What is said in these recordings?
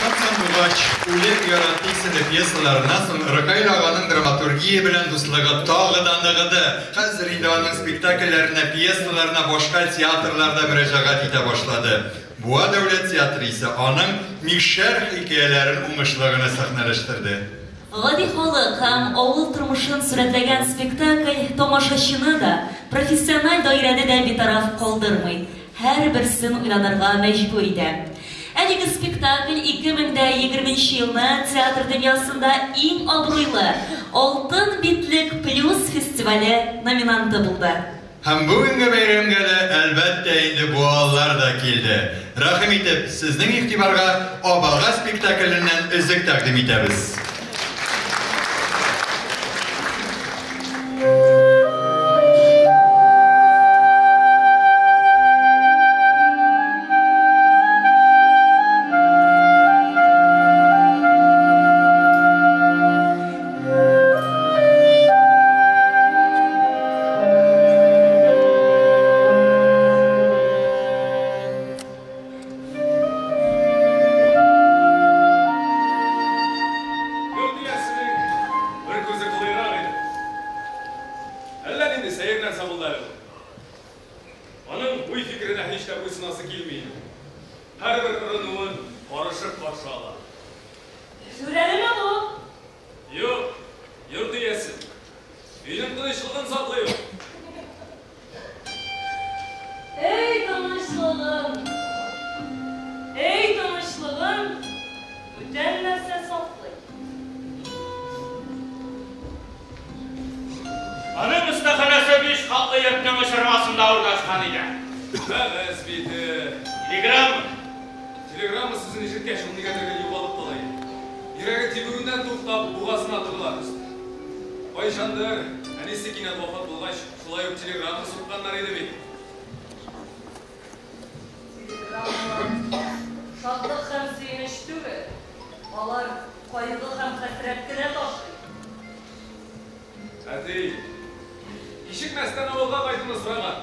Яраткан сандугач, Үлек яратты исемле пьесаларыннан соң Ркаил аганың драматургия белән дуслыгы тагы да ныгыды. Хәзер инде аның спектакльләренә, пьесаларына башка театрлар да мөрәҗәгать итә башлады. Буа дәүләт театры исә аның Мишәр хикәяләрен уңышлы гына сәхнәләштерде. Гади халык һәм авыл тормышын сурәтләгән спектакль тамашачыны да, профессиональ даирәне дә битараф калдырмый, һәрберсен уйланырга мәҗбүр итә. Әлеге спектакль 2020 нче елны театр дөньясында иң абруйлы Алтын битлек плюс фестивале номинанты булды. Һәм бүгенге бәйрәмгә дә, әлбәттә инде, буалылар да килде. Рәхим итеп, сезнең игътибарга Абага спектакленнән өзек тәкъдим итәбез. Йорт иясенең бер күзе кылыйрак иде. Әллә нинди сәер нәрсә булды әле бу. Аның уй-фикеренә һич тә буйсынасы килми иде. Һәрбер орынуын карышып каршы ала. Шүрәлеме бу? Юк, йорт иясе. Өйнең тынычлыгын саклый ул. Эй, тынычлыгым! Эй, тынычлыгым! Бүтән нәрсә саклый. Аның остаханәсе биш катлы йортның очырмасында урнашкан иде. Кәгазь бите. Телеграмма. Телеграмма сүзен ишеткәч, ул нигәдер гел югалып кала иде. Йөрәге тибүеннән туктап, бугазына тыгыла төште. Кайчандыр, әнисе кинәт вафат булгач, шулай ук телеграмма сукканнар иде бит. Телеграммалар шатлык һәм сөенеч түгел, алар кайгы һәм хәсрәт кенә ташый. Әти, кичекмәстән авылга кайтуны сораган.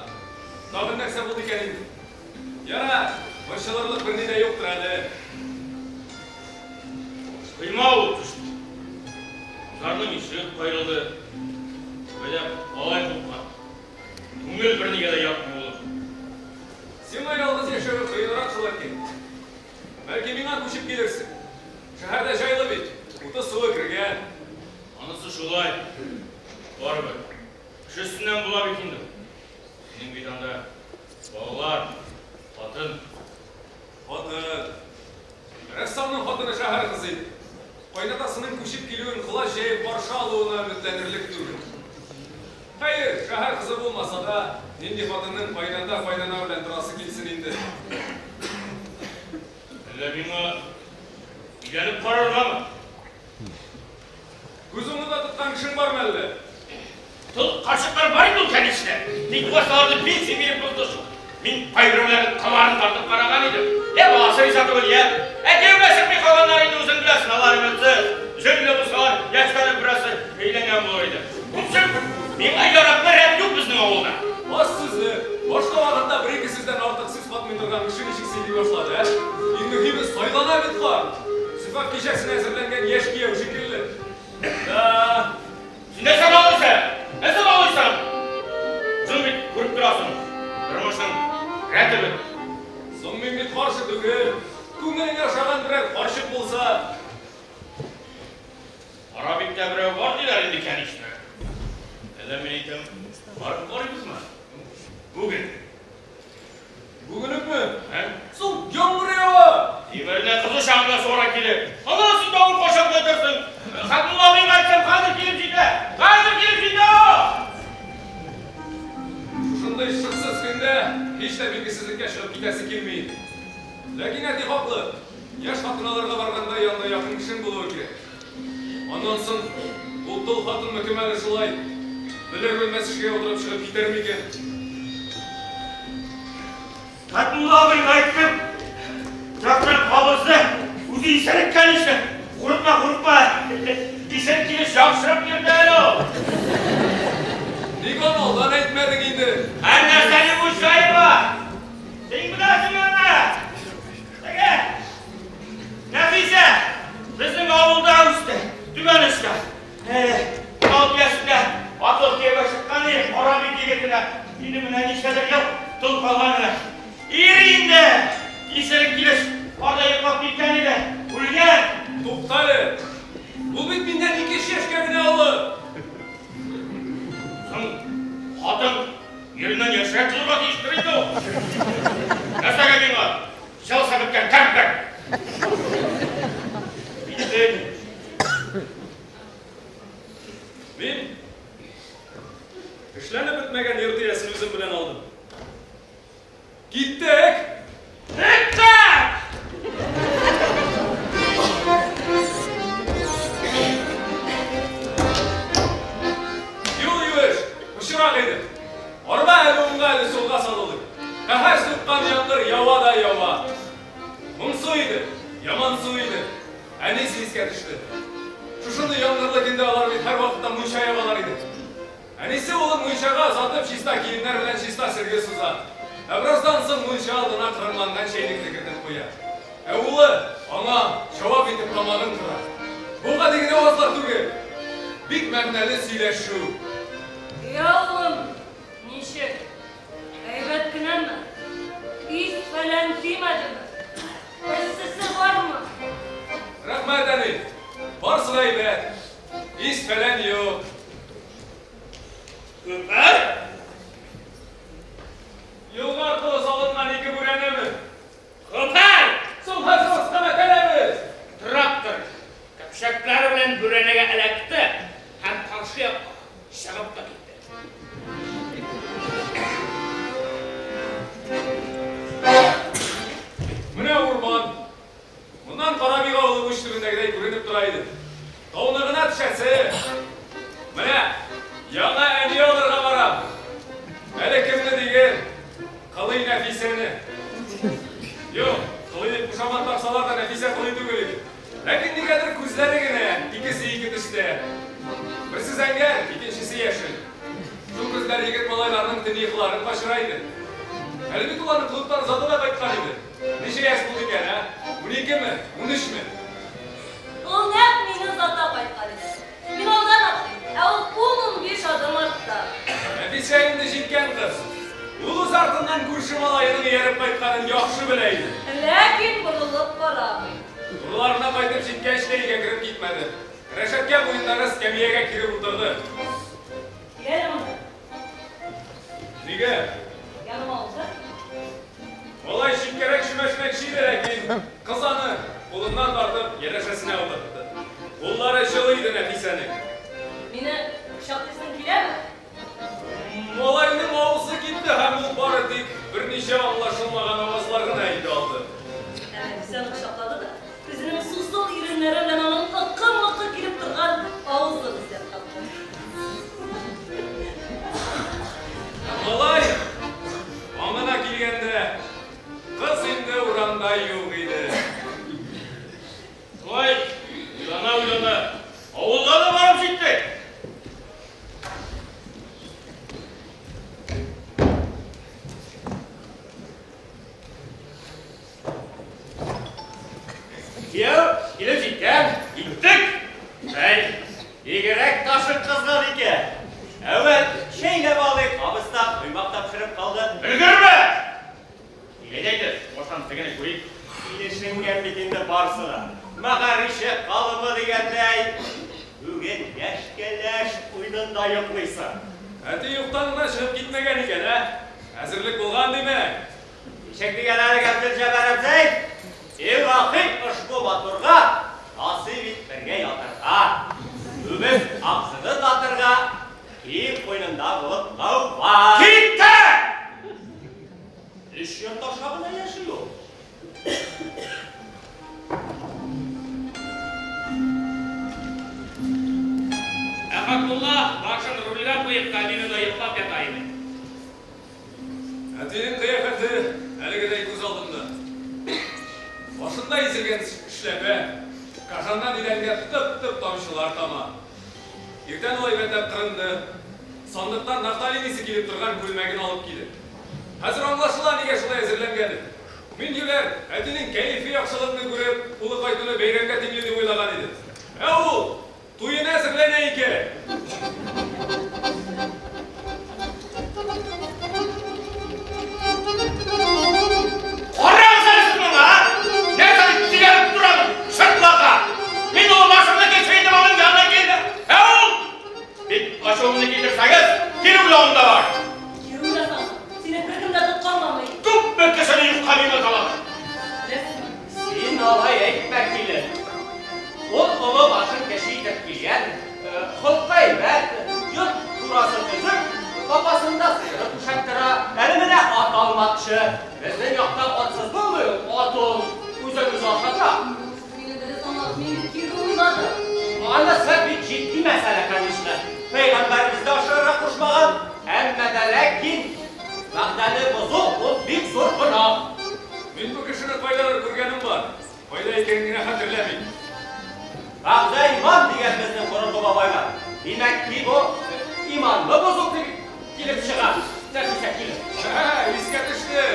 Тагын нәрсә булды икән инде? Ярар, борчылырлык берни дә юктыр әле. Койма ук төште. Абзарның ишеге каерылды. Гаҗәп, алай курккан. Күңел бернигә дә ятмый, улым. Сиңа ялгыз яшәве кыенрак шул, әткәй. Бәлки, миңа күчеп килерсең? Шәһәрдә җайлы бит, уты-суы кергән. Анысы шулай. Барыбер. Кеше өстеннән була бит инде ул. Синең бит анда балалар, хатын. Хатын. Рәссамның хатыны шәһәр кызы иде. Кайнатасының күчеп килүен колач җәеп каршы алуына өметләнерлек түгел. Хәер, шәһәр кызы булмаса да, нинди хатынның кайната-кайнана белән торасы килсен инде. Әллә миңа өйләнеп караргамы? Күз уңында тоткан кешең бармы әллә? Тол карчыклар бар инде ул, кәнишне. Тик аларны пенсия биреп бозды шул. Мин кайберәүләрнең кыларын тартып караган идем. Йә баласы риза түгел, йә. Ә кияүгә чыкмый калганнар инде үзең беләсең, алар өметсез. Җөнле булсалар, яшьләрнең берәрсе өйләнгән булыр иде. Күпчелек миңа яраклы рәт юк безнең авылда. Аз сүзле, башка вакытта бер-ике сүздән артык сүз катмый торган кеше ничек сөйли башлады, ә? Иң мөһиме, сайлана бит карт! Зөфәр кичәсенә әзерләнгән яшь кияү шикелле. Да. Син нәрсә даулыйсың? Нәрсә даулыйсың? Үзең бит күреп торасың, тормышның рәте бетте. Соң мин бит каршы түгел. Күңелеңә ошаган берәр карчык булса. Кара биттә берәү бар диләр инде, кәнишне. Әллә мин әйтәм, барып карыйбызмы? Бүген. Бүген үкме? Ә? Соң яңгыр ява! Тимерне кызу чагында сора килеп. Аннан син тагын кайчан кайтырсың? Хәтмулла абыйга әйтсәм, хәзер килеп җитә! Хәзер килеп җитә ул! Шушындый шыксыз көндә һич тә билгесезлеккә чыгып китәсе килми иде. Ләкин әти хаклы, яшь хатын алырга барганда янда якын кешең булуы кирәк. Аннан соң, ул тол хатынмы кем әле шулай белер-белмәс эшкә утырып чыгып китәр микән? Хәтмулла абыйга әйттем, тракторын кабызды, үзе исереккән ишне. Курыкма, курыкма, исерек килеш яхшырак йөртә әле ул. Ник аны алдан әйтмәдең инде? Һәр нәрсәнең үз җае бар. Син беләсең аны. Теге, Нәфисә. искә төште. Шушындый яңгырлы көндә алар бит һәрвакытта мунча ягалар иде. Әнисе улын мунчага озатып, чиста киемнәр белән чиста сөлге суза. Ә бераздан соң мунча алдына кырынланган чәйнекне кертеп куя. Ә улы аңа җавап итеп тамагын кыра. Бу гади генә авазлар түгел. Бик мәгънәле сөйләшү. Я, улым, ничек? Әйбәт кенәме? Ис фәлән тимәдеме? Эссесе бармы? Рәхмәт, әни. Барысы да әйбәт. Ис фәлән юк. Күпер? Елга аркылы салынган ике бүрәнәме? Күпер! Соң хәзер аска мәтәләбез. Трактор көпчәкләре белән бүрәнәгә эләкте һәм каршы якка чыгып та китте. Менә урман. Моннан Карабига авылы уч төбендәгедәй күренеп тора иде. Тауны гына төшәсе. Менә яңа әни алырга барам. Әле кемне диген? Кылый Нәфисәне. Юк, Кылый дип кушамат таксалар да Нәфисә Кылый түгел иде. Ләкин нигәдер күзләре генә икесе ике төстә. Берсе зәңгәр, икенчесе яшел. Шул күзләр егет малайларның төн йокыларын качыра иде. Әле бит ул аны клубтан озата да кайткан иде. Ничә яшь булды икән, ә? 12-ме, 13-ме? Ул нәкъ мине озата кайткан иде. Мин алдан атлыйм, ә ул 10-15 адым артта. Нәфисә инде җиткән кыз. Ул үз артыннан күрше малаеның ияреп кайтканын яхшы белә иде. Ләкин борылып карамый. Турыларына кайтып җиткәч тә өйгә кереп китмәде. Рәшәткә буендагы скамьягә килеп утырды. Кил әле монда. Нигә? Яныма утыр. Малай читкәрәк чүмәшмәкче иде, ләкин кыз аны кулыннан тартып янәшәсенә утыртты. Куллары җылы иде Нәфисәнең. Мине кочаклыйсың киләме? Малайның авызы китте һәм ул бары тик берничә аңлашылмаган авазлар гына әйтә алды. Ә Нәфисә аны кочаклады да, үзенең сусыл иреннәре белән аның ыкы-мыкы килеп торган авызын эзләп тапты. Малай аңына килгәндә кыз инде урамда юк иде. Шулай уйлана-уйлана авылга да барып җиттек. Кияү килеп җиткән, Киттек. Әй, бигрәк ташын кызган икән. Әүвәл чәйләп алыйк, абыста коймак та пешереп калды. Өлгермә! Әйдә, әйдә, баштан тегене күрик. Килешенгән бит инде барысы да. Мәгәриче калыбы дигәндәй, бүген яшь кәләш куенында йоклыйсың. Әти юктан гына чыгып китмәгән икән, ә? Әзерлек булган димәк. Ничек диген әле, Габделҗәббар абзый? Илаһи ошбу матурга насыйп ит бергә ятырга. Үбеп агзыны татырга, киң куенында булып кауга. Китте! Өч йорт аша гына яши ул. Ә Хакмулла башын рульгә куеп кабинада йоклап ята иде. Әтинең кыяфәте әлегедәй күз алдымда. Башында изелгән эшләпә, кожаннан идәнгә тып-тып тамчылар тама. Иртән ул әйбәтләп кырынды. Сандыктан нафталин исе килеп торган күлмәген алып киде. Хәзер аңлашыла нигә шулай әзерләнгәне. Мин юләр, әтинең кәефе яхшылыкны күреп, улы кайтуны бәйрәмгә тиңли дип уйлаган идем. Ә ул туена әзерләнә икән. Карагыз әле сез моңа, а? Нәрсә дип сөйләнеп торам, шыртлака. Мин олы башымны кеше итеп аның янына килдем. Ә ул бит ачуымны китерсәгез, кире уйлавым да бар. Кире уйласаң, сине беркем дә тоткарламый. Күпме кешене юкка миңа саласың. Беләсеңме? Син алай әйтмә, килен. Ул олы башын кеше итеп килгән, холкы әйбәт, йорт турасы төзек, папасында сыеры түшәп тора. Әле менә ат алмакчы. Безнең якта атсыз булмый ул, ат ул үзен үзе ашата. Сез мине дөрес аңлагыз, мин бит кире уйладым. Анысы бик җитди мәсьәлә, конечно. Пәйгамбәребез дә ашарга кушмаган, әмма дә ләкин вәгъдәне бозу ул бик зур гөнаһ. Мин бу кешене кайдадыр күргәнем бар. Кайда икәнен генә хәтерләмим. Вәгъдә иман дигән безнең борынгы бабайлар. Димәк ки, бу иманны бозу кебек килеп чыга. Нәфисә килен. Ә, искә төште.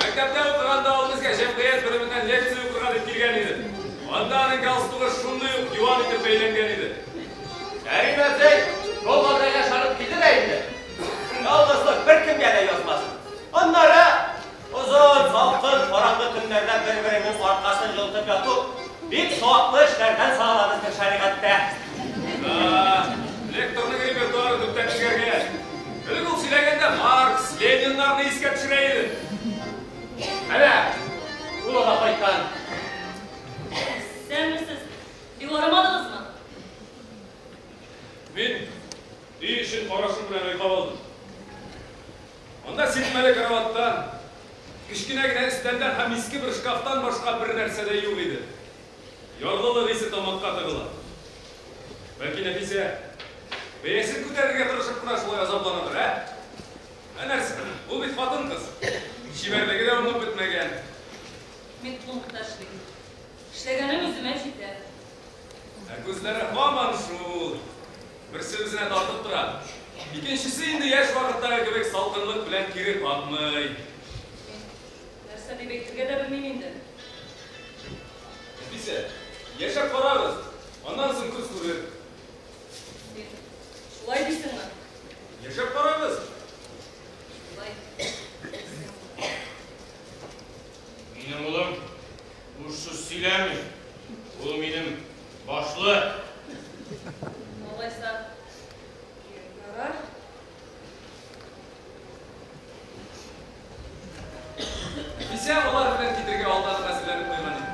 Мәктәптә укыганда ул безгә җәмгыять белеменнән лекция укырга дип килгән иде. Анда аның галстугы шундый ук юан итеп бәйләнгән иде. Кәрим әбзәй шул вәгъдәгә ышанып килде дә инде. Ялгызлык беркемгә дә язмасын. Аннары озын, салкын, караңгы төннәрдә бер-береңнең аркасын җылытып яту бик саваплы эшләрдән санала безнең шәригатьтә. Лекторның репертуары төптән үзгәргән. Элек ул сөйләгәндә Маркс, Лениннарны искә төшерә иде. Әнә, улы да кайткан. Исәнмесез. Бик арымадыгызмы? Мин өй эчен карашым белән айкап алдым. Анда сиртмәле караваттан, кечкенә генә өстәлдән һәм иске бер шкафтан башка бер нәрсә дә юк иде. Ярлылык исе тамакка тыгыла. Бәлки Нәфисә бәясен күтәрергә тырышып кына шулай азапланадыр, ә? Ә нәрсә? Ул бит хатын-кыз. Чибәрлеге дә уңып бетмәгән. Мин пунктта эшлим. Эшләгәнем үземә җитә. Ә күзләре һаман шул. Берсе үзенә тартып тора. Икенчесе инде яшь вакыттагы кебек салкынлык белән кире какмый. Мин нәрсә дип әйтергә дә белмим инде. Нәфисә, яшәп карагыз, аннан соң күз күрер. Син шулай дисеңме? Яшәп карагыз. Шулай дисеңме? Минем улым буш сүз сөйләми. Ул минем башлы. Алайса, ярар. Нәфисә алар белән китергә алдан ук әзерләнеп куйган иде.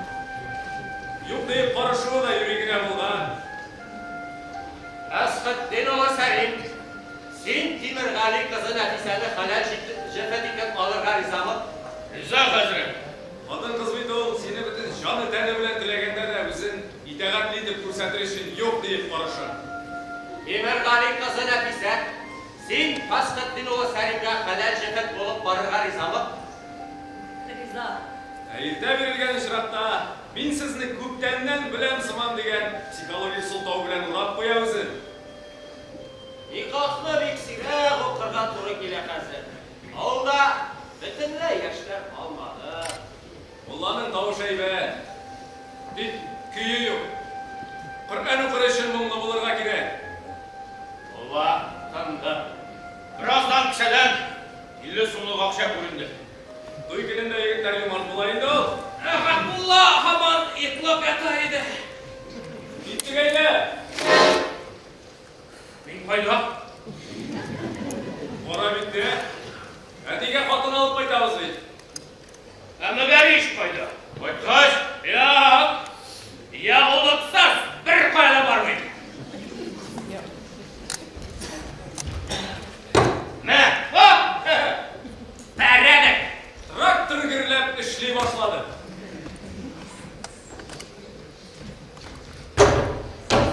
Юк диеп карышуы да юри генә булган. Әсхәтдин улы Сәрим, син Тимергали кызы Нәфисәне хәләл җефет итеп алырга ризамы? Риза, хәзрәт. Хатын-кыз бит ул, сине бөтен җаны-тәне белән теләгәндә дә үзен итагатьле итеп күрсәтер өчен юк диеп карыша. Тимергали кызы Нәфисә, син Фәсхетдин улы Сәримгә хәләл җефет булып барырга ризамы? Риза. Ә иртә бирелгән очракта, мин сезне күптәннән беләм сыман дигән психологик сылтау белән урап куя үзен. Никахны бик сирәк укырга туры килә хәзер. Авылда бөтенләй яшьләр калмады. Мулланың тавышы әйбәт. Тик көе юк. Коръән укыр өчен моңлы булырга кирәк. Мулла тынды. Бераздан кесәдән 50 сумлык акча күренде. Туй көнендә егетләр юмарт була инде ул. Рәхәт мулла һаман йоклап ята иде. Киттек әйдә. Мин кайда? Кара биттә. Әтигә хатын алып кайтабыз бит. Ә Мөгәриш кайда? Кайткач, юк. Ягулыксыз бер кая да бармыйм. Мә, о! Порядок! Трактор гөрләп эшли башлады.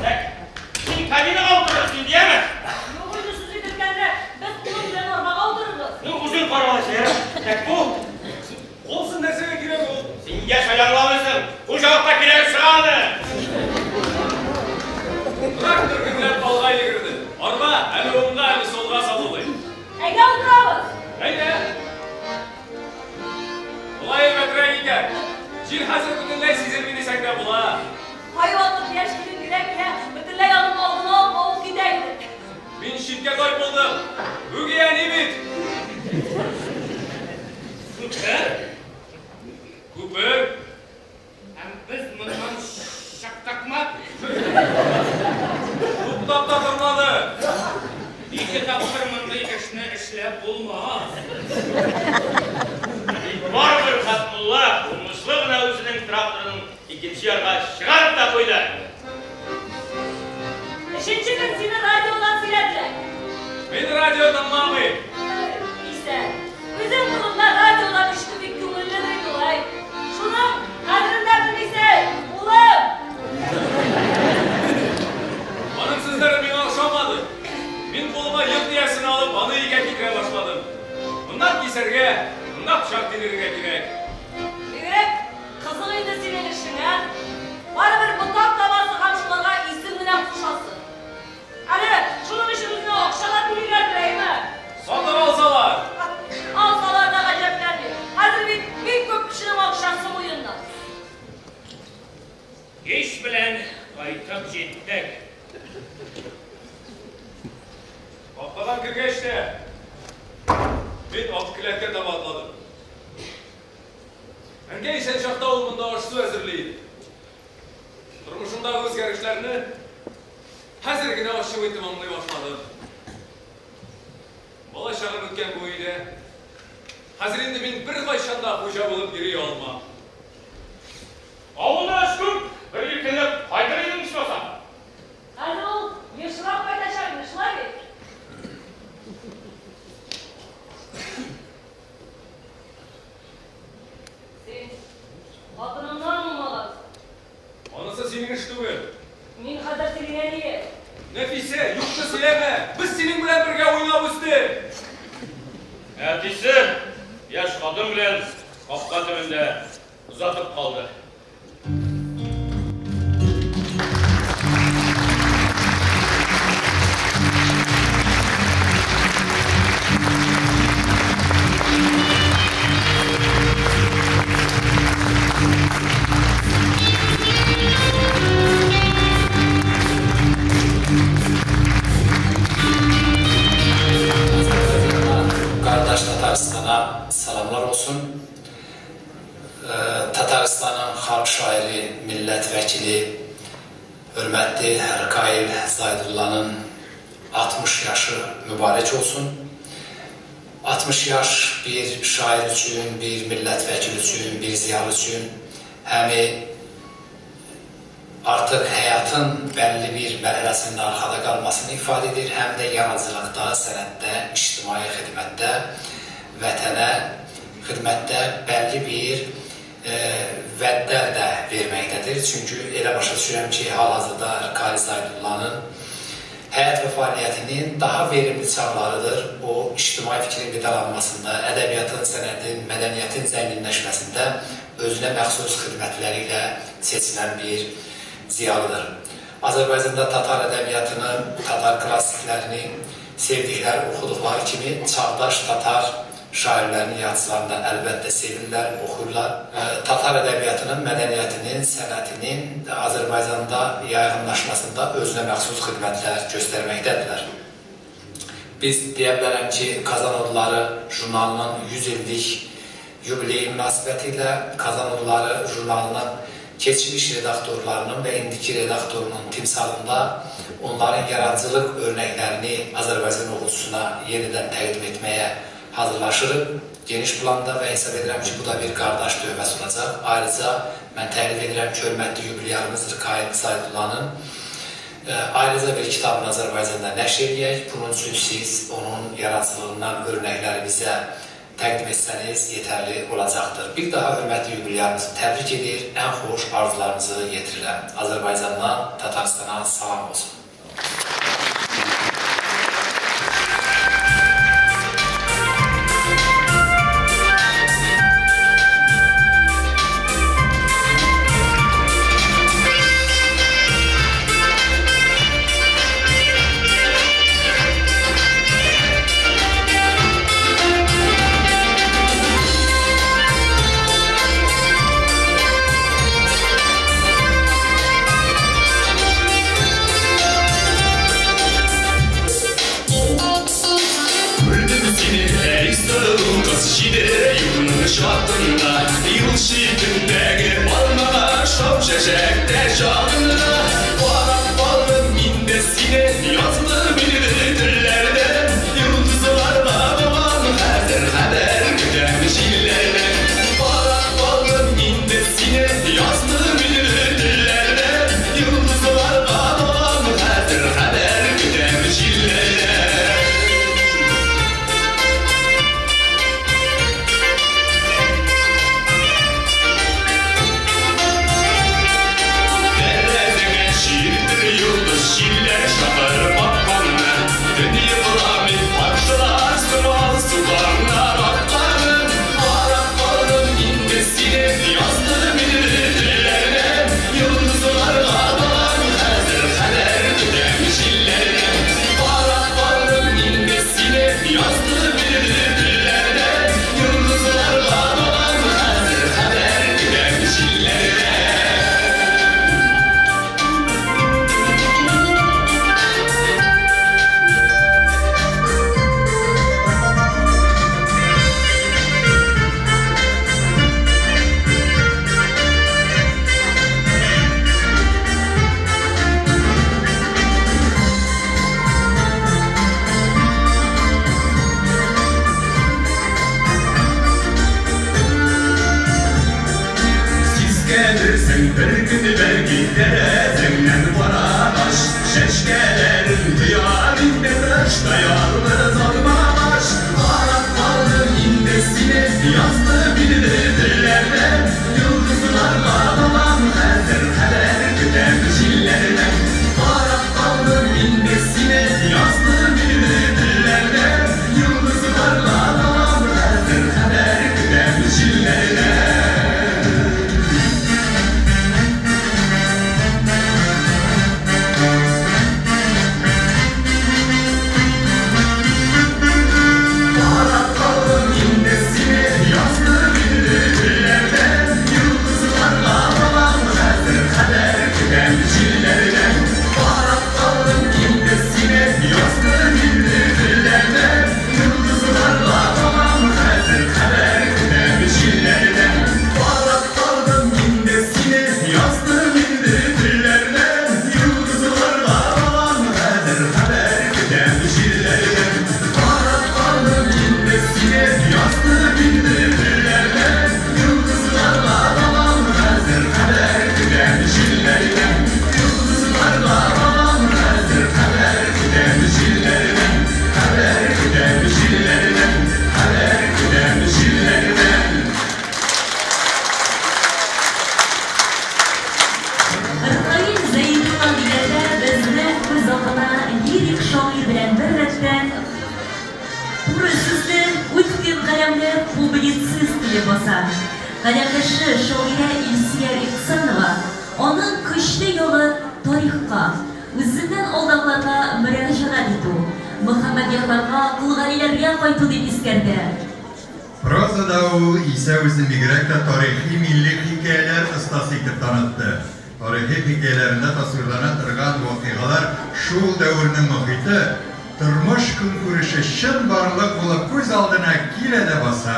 Так, син кабинага утырырсың инде, яме? Юк инде сез бит өлкәнрәк. Без улым белән арбага утырырбыз. Ну, үзең кара алайса, Так, бу. Кулсын нәрсәгә кирәк ул? Син яшь аңламыйсың. Хуҗалыкта кирәге чыга аны. Трактор гөрләп алга йөгерде. Арба әле уңга, әле сулга сабылый. Әйдә утырабыз. Әйдә. Болай әйбәтрәк икән. Җил хәзер бөтенләй сизелми дисәң дә була. Кайвакыт яшь килен генә килә, бөтенләй аның алдына ук авып китә иде. Мин читкә тайпылдым. Үги әни бит. Күпер? Күпер. Һәм без моннан чыктыкмы? Туктап та тормады. Ике тапкыр мондый эшне эшләп булмас. Тик барыбер Хәтмулла уңышлы гына үзенең тракторының икенче ярга чыгарып та куйды. Өченче көн сине радиодан сөйләделәр. Мин радио тыңламыйм. Исән. Үзең турында радиодан ишетү бик күңелледер инде ул, әй. Шуның кадерен дә белмисең, улым. Аның сүзләре миңа ошамады. Мин кулыма йорт иясен алып, аны өйгә китерә башладым. Моннан кисәргә, монда пычак тидерергә кирәк. Бигрәк кызык инде синең эшең, ә? Барыбер ботак табасың һәм шуларны Кич белән кайтып җиттек. Капкадан кергәч тә, мин ак келәткә таба атладым. Әнкәй исән чакта ул монда аш-су әзерли иде. Тормышымдагы үзгәрешләрне хәзер генә ачык итеп аңлый башладым. Бала чагым үткән бу өйдә хәзер инде мин беркайчан да хуҗа булып йөри алмам. Авылда эш күп, бер иркенләп кайтыр идең ичмасам. Хәзер ул ешрак кайтачак инде, шулай бит? Син хатыныңнан уңмагансың. Анысы синең эш түгел. Мин хәзер синең әниең. Нәфисә, юкны сөйләмә. Без синең белән бергә уйнап үстек. Әтисе яшь хатын белән капка төбендә озатып калды. Qardaş Tataristana salamlar olsun. Tataristanın xalq şairi, millət vəkili, hörmətli Rkail Zaydullanın 60 yaşı mübarək olsun. 60 yaş bir şair üçün, bir millət vəkili üçün, bir ziyalı üçün həmi artıq həyatın bəlli bir mərhələsinin arxada qalmasını ifadə edir, həm də yaradıcılıqda, sənətdə, ictimai xidmətdə, vətənə xidmətdə bəlli bir vədlər də verməkdədir. Çünki elə başa düşürəm ki, hal-hazırda Rkail Zaydullanın həyat və fəaliyyətinin daha verimli çağlarıdır. O, ictimai fikrin qidalanmasında, ədəbiyyatın, sənətin, mədəniyyətin zənginləşməsində özünə məxsus xidmətləri ilə seçilən bir ziyalıdır. Azərbaycanda tatar ədəbiyyatını, tatar klassiklərini sevdikləri, oxuduqları kimi çağdaş tatar şairlərinin, yazıçılarını da əlbəttə sevirlər, oxuyurlar. Tatar ədəbiyyatının, mədəniyyətinin, sənətinin Azərbaycanda yayğınlaşmasında özünə məxsus xidmətlər göstərməkdədirlər. Biz deyə bilərəm ki, Kazan Odları jurnalının 100 illik yubileyi münasibəti ilə Kazan Odları jurnalının keçmiş redaktorlarının və indiki redaktorunun timsalında onların yaradıcılıq örnəklərini Azərbaycan oxucusuna yenidən təqdim etməyə hazırlaşırıq geniş planda və hesab edirəm ki, bu da bir qardaş dövbəsi olacaq. Ayrıca mən təklif edirəm ki, hörmətli yubilyarımız Rkail Zaydullanın ayrıca bir kitabını Azərbaycanda nəşr eləyək. Bunun üçün siz onun yaradıcılığından örnəkləri bizə təqdim etsəniz yetərli olacaqdır. Bir daha hörmətli yubilyarımızı təbrik edir, ən xoş arzularımızı yetirirəm. Azərbaycandan Tataristana salam olsun. Китәрсең бер көн бәлки тәрәзеңнән кара таш чәчкәләрен тояр инде тышта ялгыз алмагач. Карап калдым инде сине язлы билде телләрдә, йолдызларга балам хәзер хәбәр көтәм җилләрдән. Карап калдым инде сине язлы билде телләрдә, йолдызларга балам хәзер хәбәр көтәм җилләрдән. Карап калдым инде сине язлы билде телләрдә, йолдызларга балам хәзер хәбәр көтәм җилләрдән. Карап калдым инде сине язлы билде телләрдә, йолдызларга балам хәзер хәбәр көтәм җилләрдән. Карап калдым инде сине язлы билде телләрдә, йолдызларга балам хәзер хәбәр көтәм җилләрдән. Карап калдым инде сине язлы билде телләрдә, йолдызларга балам хәзер хәбәр көтәм җилләрдән. Йолдызларга балам хәзер хәбәр көтәм җилләрдән. Хәбәр көтәм җилләрдән. Хәбәр көтәм җилләрдән. Ркаил Зәйдулла дигәндә безнең күз алдына лирик шагыйрь белән бер рәттән туры сүзле, үткен каләмле публицист килеп баса. Каләмдәше шагыйрә Илсөя Ихсанова аның көчле ягы тарихка, үзеннән алдагыларга мөрәҗәгать итү, Мөхәммәдьярларга, Кол Галиләргә кайту дип искәртә. Прозада ул исә үзен бигрәк тә тарихи милли хикәяләр остасы итеп танытты. Тарихи хикәяләрендә тасвирлана торган вакыйгалар шул дәвернең мохите, тормыш көнкүреше чынбарлык булып күз алдына килә дә баса.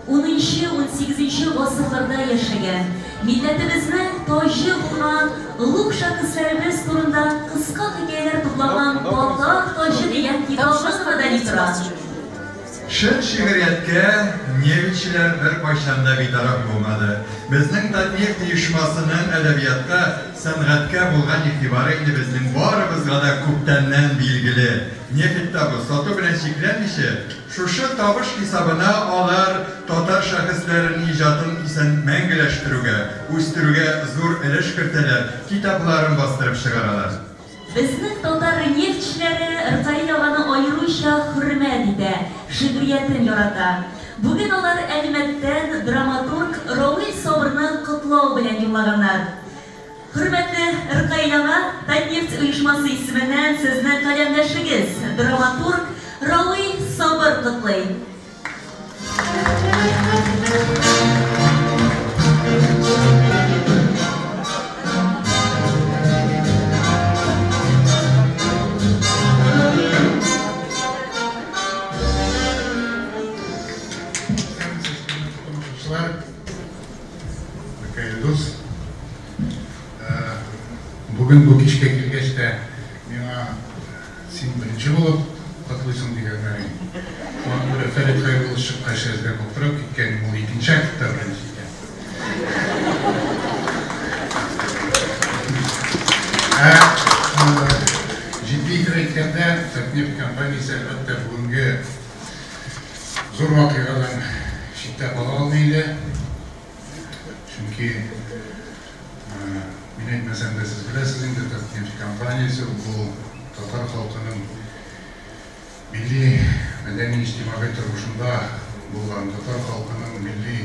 10-18 гасырларда яшәгән, милләтебезнең таҗы булган олуг шәхесләребез турында кыска хикәяләр туплаган Татар таҗы дигән китабы гына да ни тора. Чын шигърияткә нефтьчеләр беркайчан да битараф булмады. Безнең Татнефть оешмасының әдәбиятка, сәнгатькә булган игътибары инде безнең барыбызга да күптәннән билгеле. Нефть табу, сату белән чикләнмичә, шушы табыш хисабына алар татар шәхесләренең иҗатын исән мәңгеләштерүгә, үстерүгә зур өлеш кертәләр, китапларын бастырып чыгаралар. Безнең татар нефтьчеләре Ркаил аганы аеруча хөрмәт итә, шигъриятен ярата. Бүген алар Әлмәттән драматург Равил Сабырны котлау белән юллаганнар. Хөрмәтле Ркаил ага, Татнефть оешмасы исеменнән сезнең каләмдәшегез, драматург Равил Сабыр котлый. Тамашачылар, Ркаил дус, бүген бу кичкә килгәч тә миңа син беренче булып котлыйсың дигәннәр иде. Шуңа күрә Фәрит Хәйруллович чыккач әзрәк аптырап киткән, ул икенче актта беренче икән. Ә җитди итеп әйткәндә, Татнефть компаниясе әлбәттә бүгенге зур вакыйгадан читтә кала алмый иде. Чөнки мин әйтмәсәм дә сез беләсез инде, Татнефть компаниясе бу татар халкының милли мәдәни иҗтимагый тормышында булган, татар халкының милли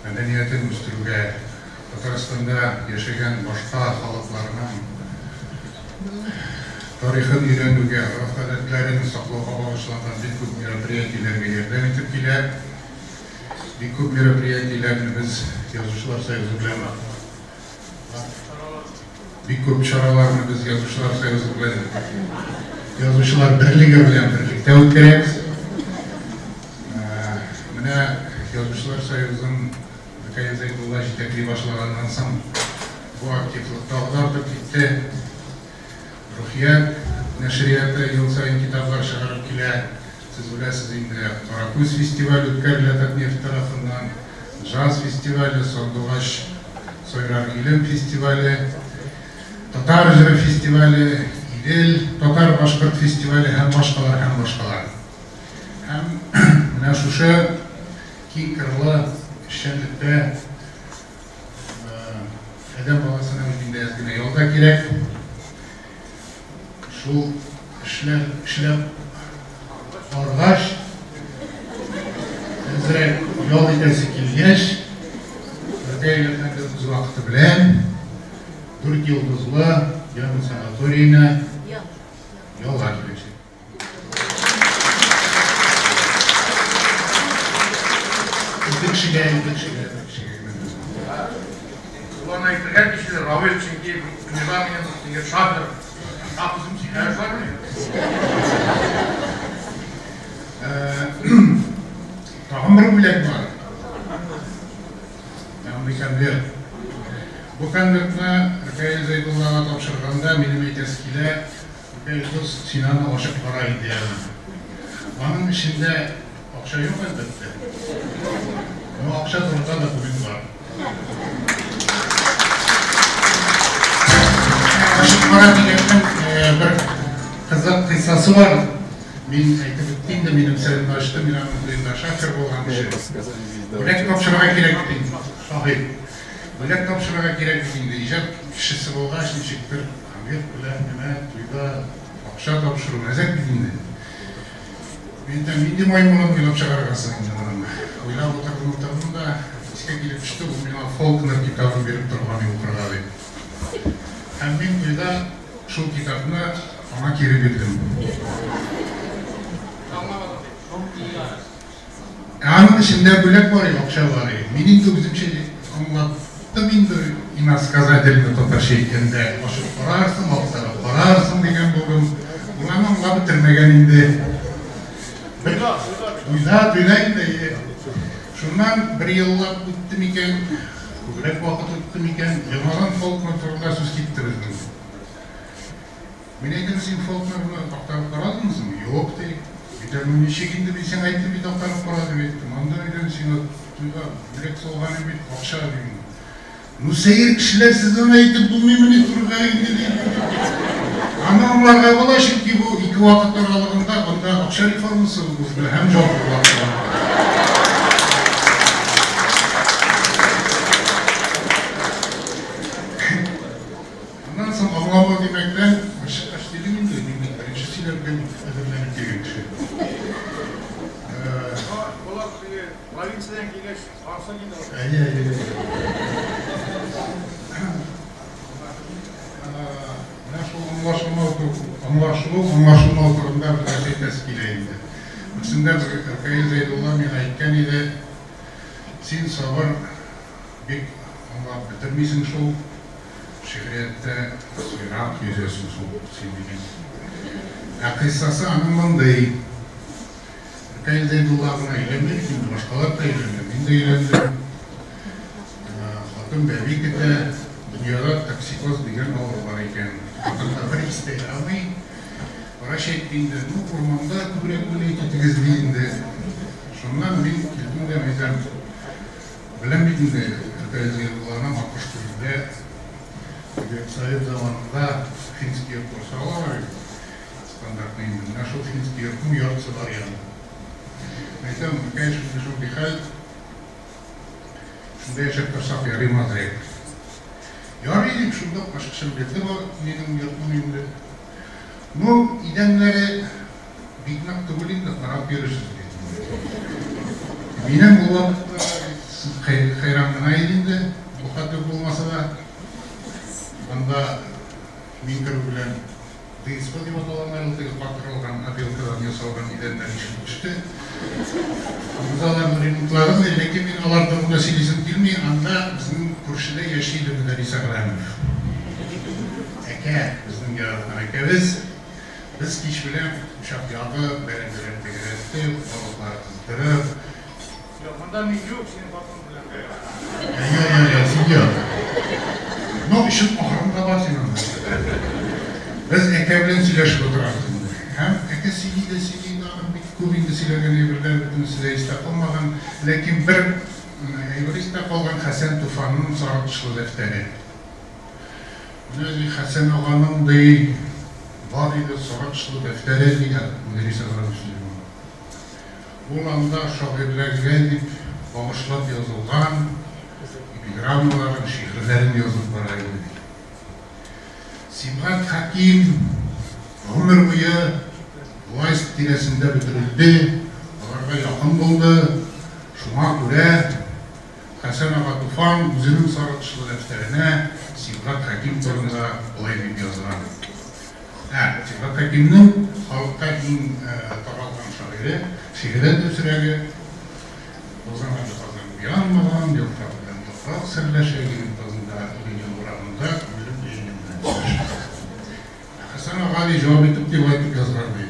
мәдәниятен үстерүгә, Татарстанда яшәгән башка халыкларның тарихын өйрәнүгә, гореф-гадәтләрен саклауга багышланган бик күп мероприятиеләргә ярдәм итеп килә. Бик күп мероприятиеләрне без Язучылар союзы белән, бик күп чараларны без Язучылар союзы белән, Язучылар берлеге белән берлектә үткәрәбез. Менә Язучылар союзын Ркаил Зәйдулла җитәкли башлаганнан соң бу активлык тагы да артып китте. Рухият нәшрияты ел саен китаплар чыгарып килә. Сез беләсез инде, Каракүз фестиваль үткәрелә Татнефть тарафыннан. джаз фестивале, Сандугач сайрар илем фестивале, Татар җыры фестивале, Идел татар-башкорт фестивале һәм башкалар һәм башкалар. Һәм менә шушы киң кырлы эшчәнлектә адәм баласына бит инде әз генә ял да кирәк. Шул эшләр эшләп баргач, әзрәк ял итәсе килгәч, Ркаил әфәнде үз вакыты белән дүрт йолдызлы Ян санаториена ялга киләчәк. Ике кешегә, ике кешегә, бер кешегә генә түгел. Шуларны әйтергә тиешле, Равил, чөнки туйда минем теге шафер, үзем сөйләп бармыйм. Тагын бер бүләк бар. Ягъни конверт. Бу конвертны Ркаил Зәйдуллага тапшырганда минем әйтәсе килә, Ркаил дус, син аны ачып кара инде әле. Аның эчендә акча юк, әлбәттә. Но акча турында документ бар. Ачып кара дигәннең бер кызык кыйссасы бар. Мин әйтеп үттем инде, минем серемне ачты, мин аның туенда шафер булган кеше. Бүләк тапшырырга кирәк бит инде, шаһит. Бүләк тапшырырга кирәк бит инде, иҗат кешесе булгач, ничектер конверт белән генә туйда акча тапшыру мәзәк бит инде. Мин әйтәм, нинди маймылын уйлап чыгаргансың инде моның. Уйлап утырдым, утырдым да, искә килеп төште, ул миңа Фолкнер китабын биреп торган иде укырга дип. Һәм мин туйда шул китапны аңа кире бирдем. Ә аның эчендә бүләк бар иде, акча бар иде. Мин инде үземчә аңлаттым инде, иносказательно татарча әйткәндә, ачып карарсың, актарып карарсың дигән булдым. Ул аны аңлап бетермәгән инде. Туйда, туйда инде. Шуннан бер еллап үтте микән, күбрәк вакыт үтте микән, яңадан Фолкнер турында сүз китте безнең. Мин әйтәм, син Фолкнерны актарып карадыңмы соң? Юк, ди. Әйтәм, ну ничек инде, мин сиңа әйттем бит, актарып кара дип әйттем. Анда әйтәм, сиңа туйга бүләк салган идем бит, акча дим. Ну сәер кешеләр, сез аны әйтеп булмыймыни турыга инде, ди. Аны аңларга була, чөнки бу ике вакыт аралыгында анда акча реформасы узды һәм җаваплылар туган. Аннан соң аңламау димәктән, ачыккач дидем инде, мин бит беренче сөйләргә әзерләнеп килгән кеше. Болар теге провинциядән килгәч, арсын инде. Әйе, әйе. Менә шул аңлашылмау, аңлашылу, аңлашылмау турында бер нәрсә әйтәсе килә инде. Берсендә бер Ркаил Зәйдулла миңа әйткән иде, син, Сабыр, бик аңлап бетермисең шул. Шигърияттә сыйрак йөзәсең шул син, дигән. Ә кыйссасы аның мондый. Ркаил Зәйдулла гына өйләнми бит инде, башкалар да өйләнә. Мин дә өйләндем. Хатын бәби көтә. Дөньяда токсикоз дигән авыру бар икән. Хатынга бер ис тә ярамый. Врач әйтте инде, ну, урманда күбрәк гулять итегез, ди инде. Шуннан мин килдем дә, әйтәм, Беләм бит инде, Ркаил Зәйдулланың Аккош күлендә теге совет заманында финский йортлар салалар бит, стандартный инде. Менә шул финский йортның яртысы бар янында. Әйтәм, Ркаил, шундый-шундый хәл, шунда яшәп торсак ярыймы азрак? Ярый, дип, шунда ук ачкычын бирде бу нинең йортның инде. Ну, идәннәре бик нык түгел инде, карап йөрерсез, ди. Минем ул вакытта хәйран гына иде инде, бу хәтле үк булмаса да. Анда мин керү белән ДСП дип аталган ул теге катырылган опилкадан ясалган идәннәр ишелеп төште. Без аларны ремонтладык, ләкин мин алар турында сөйлисем килми. Анда безнең күршедә яши иде Мөдәррис Әгъләмов. Әкә, безнең яраткан әкәбез. Без кич белән учак ягып, бәрәңгеләр тәгәрәтеп, балыклар кыздырып. Юк, монда мин юк, синең хатының белән. Я, я, я, син юк. Ну, эшең ахырында бар син анда. Без әкә белән сөйләшеп утырабыз инде. Һәм әкә сөйли дә сөйли, аның бик күп инде сөйләгән әйберләр, бөтенесе дә истә калмаган. Ләкин бер Әйбер истә калган Хәсән Туфанның сары тышлы дәфтәре. Менә ди Хәсән аганың ди бар иде сары тышлы дәфтәре дигән Мөдәррис ага сөйли моны. Ул анда шагыйрьләргә дип багышлап язылган эпиграммаларын, шигырьләрен язып бара иде ди. Сибгат Хәким гомер буе власть тирәсендә бөтерелде, аларга якын булды. Шуңа күрә Хәсән ага Туфан үзенең сары тышлы дәфтәренә Сибгат Хәким турында болай дип язган. Ә, Сибгат Хәкимнең халыкка иң таралган шагыйре, шигыре дөресрәге, Узган әле Казан уянмаган, яфрак белән яфрак серләшә, Ленин тазында, Ленин урамында күңелем Ленин белән сөйләшә. Ә Хәсән ага ди җавап итеп дип айтып язган ди.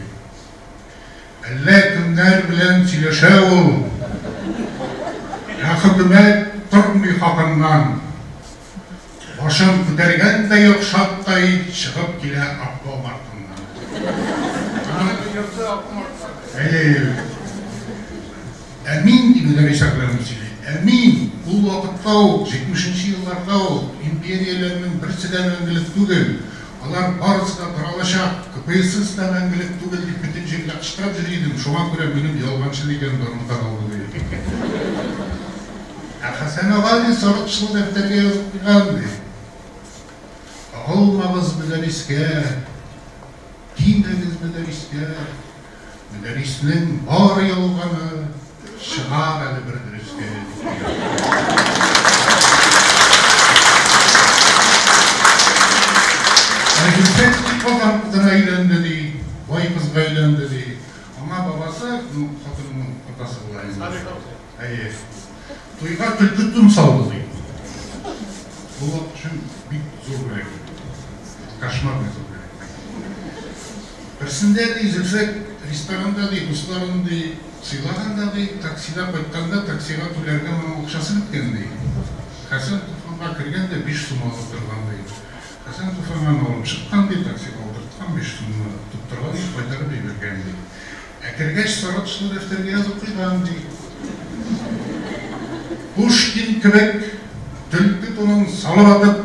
Әллә кемнәр белән сөйләшә ул. Ә хөкүмәт тормый хакыннан. Башын күтәргән дә юк шаттай чыгып килә обком артыннан. Әйе. Ә мин, ди Мөдәррис Әгъләмов сөйли, ә мин ул вакытта ук, җитмешенче елларда ук, империяләрнең берсе дә мәңгелек түгел, алар барысы да таралачак, КПСС та мәңгелек түгел дип бөтен җирдә кычкырып йөри идем, шуңа күрә минем ялганчы дигән даным таралды, ди. Ә Хәсән ага, ди, сары тышлы дәфтәргә язып куйган, ди. Кагылмагыз Мөдәррискә, тимәгез Мөдәррискә. Мөдәрриснең бар ялганы чыгар әле бер дөрескә, дип Ә Зөлфәт ди Казан кызына өйләнде, ди, бай кызга өйләнде, ди. Аңа бабасы, ну, хатынының атасы була инде. Әйе. Туйга төлке тун салды, ди. Бу вакыт өчен бик зур бүләк. Кошмарный зур бүләк. Берсендә, ди, Зөлфәт ресторанда, ди, дусларын, ди, сыйлаган да, ди, таксида кайтканда таксига түләргә моның акчасы беткән, ди. Хәсән Туфанга кергән дә 5 сум алып торган, ди. Хәсән Туфан аны алып чыккан, ди, таксига утырткан, 5 сумны тоттырган да кайтарып җибәргән, ди. Ә кергәч, сары тышлы дәфтәргә язып куйган, ди. Пушкин кебек төлке тунын салып атып,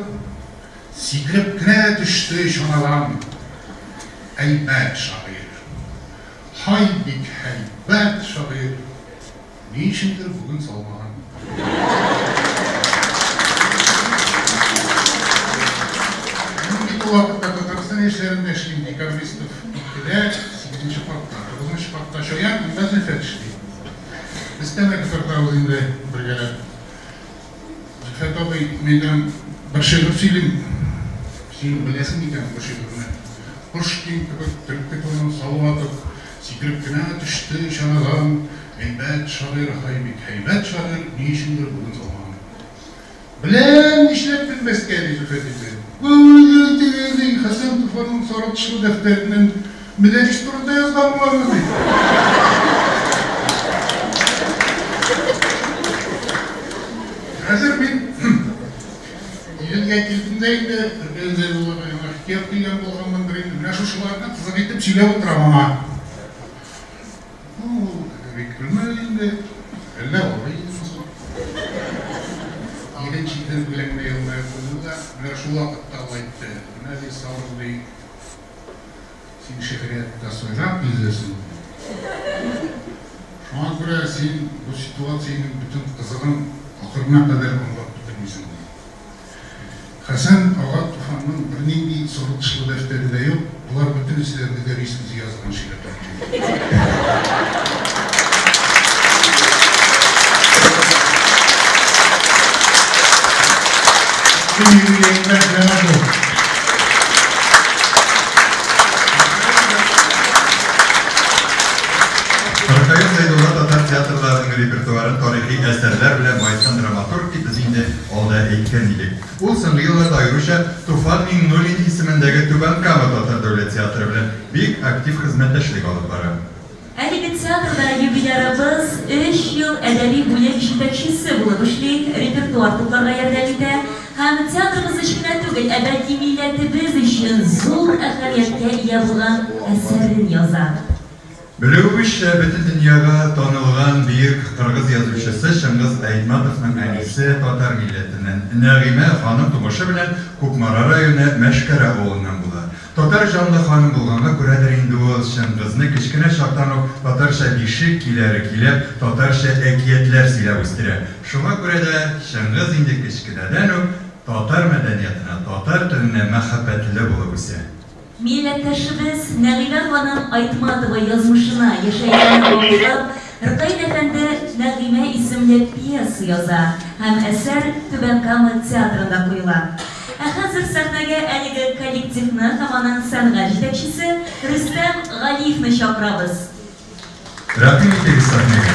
Сикереп кенә төште чанадан Әйбәт шагыйрь. Һай, бик һәйбәт шагыйрь. Ни өчендер бүген салмаган. Мин бит ул вакытта Татарстан яшьләрендә эшлим, Декабристов икедә, сигезенче катта, тугызынчы катта Чаян, анда Зөлфәт эшли. Без тәмәке тартабыз инде бергәләп. Зөлфәт абый, мәйдан бер шигырь сөйлим. Син беләсең микән бу шигырьне? Пушкин кебек төлке тунын салып атып, сикереп кенә төште чанадан. Әйбәт шагыйрь, һай, бик һәйбәт шагыйрь, ни өчендер бүген салмаган. Беләм, нишләп белмәскә, ди Зөлфәт үзе. Ой, ди, Хәсән Туфанның сары тышлы дәфтәреннән Мөдәррис турында язган буламы, ди. Хәзер мин Иделгә килдем дә инде, Ркаил Зәйдуллага яңа хикәят килгән булганмындыр инде. Менә шушыларны кызык итеп сөйләп утырам аңа. Ну, ул бик көлмәде инде. Әллә алай идеме соң? Ирен читен белән генә елмаеп куйды да, менә шул вакытта ул әйтте. Менә ди, Сабыр ди, Син шигъриятта сайрак йөзәсең. Шуңа күрә син бу ситуациянең бөтен кызыгын ахырына кадәр аңлап бетермисең, ди. Хәсән ага Туфанның бернинди сары тышлы дәфтәре дә юк, болар бөтенесе дә Мөдәррис үзе язган шигырьләр. Бу юбилеенда менә бу. Ркаил Зәйдулла татар театрларының репертуарын тарихи әсәрләр белән баеткан драматург дип без инде алда әйткән идек. Ул соңгы елларда аеруча Туфан Миңнуллин исемендәге Түбән Кама татар дәүләт театры белән бик актив хезмәттәшлек алып бара. Әлеге театрда юбилярыбыз өч ел әдәби бүлек җитәкчесе булып эшли, репертуар тупларга ярдәм итә һәм театрыбыз өчен генә түгел, ә бәлки милләтебез өчен зур әһәмияткә ия булган әсәрен яза. Белүебезчә, бөтен дөньяга танылган бөек кыргыз язучысы Чыңгыз Айтматовның әнисе татар милләтеннән. Нәгыймә ханым тумышы белән Кукмара районы Мәшкәрә авылыннан була. Татар җанлы ханым булганга күрәдер инде ул Чыңгызны кечкенә чактан ук татарча бишек көйләре көйләп, татарча әкиятләр сөйләп үстерә. Шуңа күрә дә Чыңгыз инде кечкенәдән үк татар мәдәниятына, татар теленә мәхәббәтле булып үсә. Милләттәшебез Нәгыймә ханым Айтматова язмышына, яшәешенә багышлап, Ркаил әфәнде Нәгыймә исемле пьеса яза һәм әсәр Түбән Кама театрында куела. Ә хәзер сәхнәгә әлеге коллективны һәм аның сәнгать җитәкчесе Рөстәм Галиевны чакырабыз. Рәхим итегез сәхнәгә.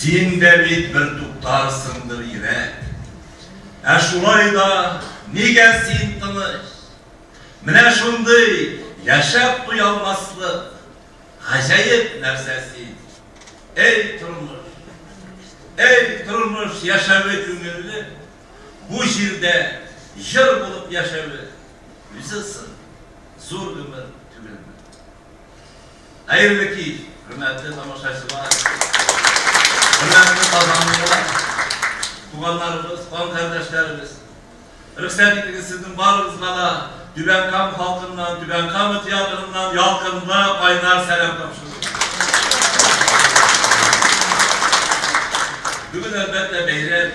Син дә бит бер туктарсыңдыр, йөрәк. Ә шулай да нигә син тыныч? Менә шундый яшәп туялмаслык гаҗәеп нәрсә син. Эй, тормыш! Эй, тормыш, яшәве күңелле, бу җирдә җыр булып яшәве үзе соң зур гомер түгелме? Хәерле кич, хөрмәтле тамашачылар, хөрмәтле казанлылар, туганнарыбыз, кан кардәшләребез. Рөхсәт итегез сезнең барыгызга да Түбән Кама халкыннан, Түбән Кама театрыннан ялкынлы кайнар сәлам тапшыру. Бүген, әлбәттә, бәйрәм.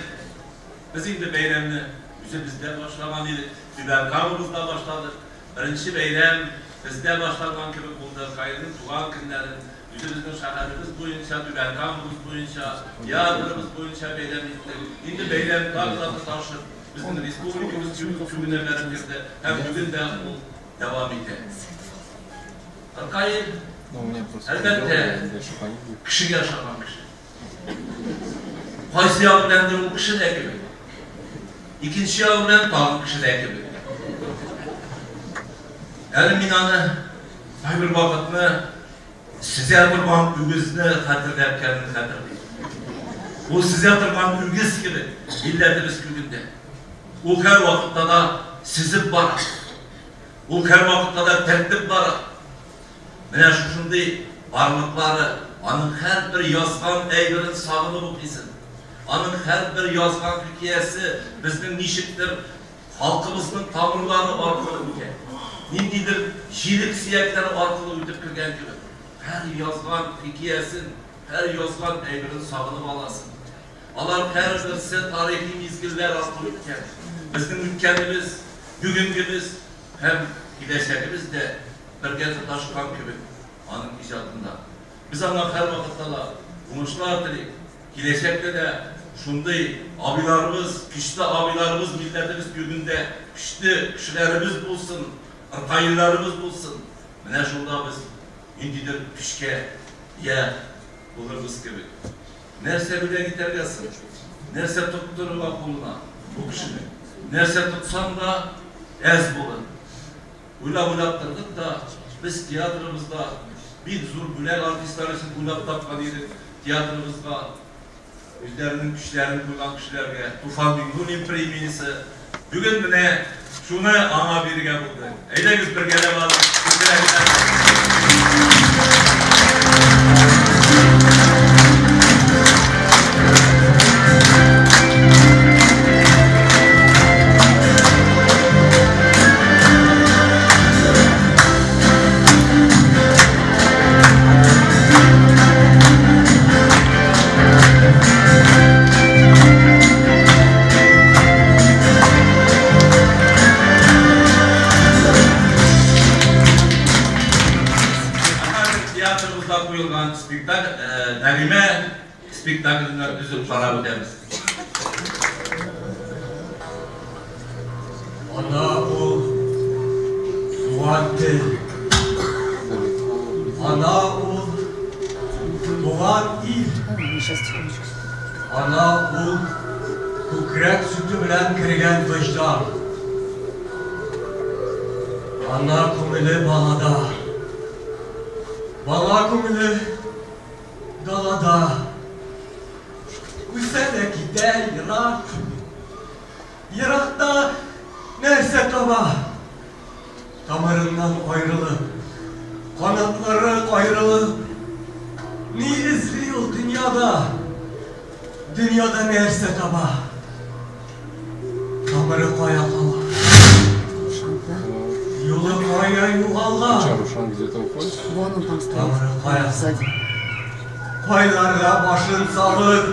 Без инде бәйрәмне үзебездә башлаган идек, Түбән Камабызда башладык. Беренче бәйрәм бездә башланган кебек булды, Каирның туган көннәрен үзебезнең шәһәребез буенча, Түбән Камабыз буенча, театрыбыз буенча бәйрәм иттек. Инде бәйрәм тагы да тоташып, безнең республикабыз күгенә бәреп керде һәм бүген дә ул дәвам итә. Ркаил, әлбәттә, кешегә ошаган кеше. Кайсы ягы беләндер ул кеше дә кебек. Икенче ягы белән тагын кеше дә кебек. Әле мин аны кайбер вакытны сизә торган үгезне хәтерләткәнен хәтерлим. Ул сизә торган үгез кебек милләтебез күгендә. Ул һәрвакытта да сизеп бара. Ул һәрвакытта да тәртеп бара. Менә шушындый барлыклары, аның һәрбер язган әйберен сагынып укыйсың. Аның һәрбер язган хикәясе безнең ничектер халкыбызның тамырлары аркылы үтә. Ниндидер җилек сөякләре аркылы үтеп кергән кебек. Һәр язган хикәясен, һәр язган әйберен сагынып аласың. Алар һәрберсе тарихи мизгелләр аркылы үткән. Безнең үткәнебез, бүгенгебез һәм киләчәгебез дә бергә тоташкан кебек аның иҗатында. Без аңа һәрвакытта да уңышлар телик. Киләчәктә дә шундый абыйларыбыз, көчле абыйларыбыз милләтебез күгендә көчле кешеләребез булсын, Ркаилләребез булсын. Менә шунда без ниндидер көчкә ия булырбыз кебек. Нәрсә бүләк итәргә соң? Нәрсә тоттырырга кулына бу кешенең? Нәрсә тотсаң да әз булыр. Уйлап-уйлап тордык та, без театрыбызда бик зур бүләк артистлар өчен уйлап тапкан идек. Театрыбызга үзләренең көчләрен куйган кешеләргә Туфан Миңнуллин премиясе. Бүген менә шуны аңа бирергә булдык. Әйдәгез бергәләп аның күкрәгенә. Театрыбызда куелган спектакль Нәгыймә спектакленнән өзеп карап үтәбез. Ана ул туган тел. Ана ул туган ил. Ана ул күкрәк сөте белән кергән вөҗдан. Ана күңеле балада. Бала күңеле далада. Үсә дә китә. таба? Тамырыннан аерылып, канатлары каерылып, ни эзли ул дөньяда? Дөньяда нәрсә таба? Тамыры кая кала? Юлы кая югалган? Вон он там стоит. Тамыры кая? Сзади. Кайларга башын салыр?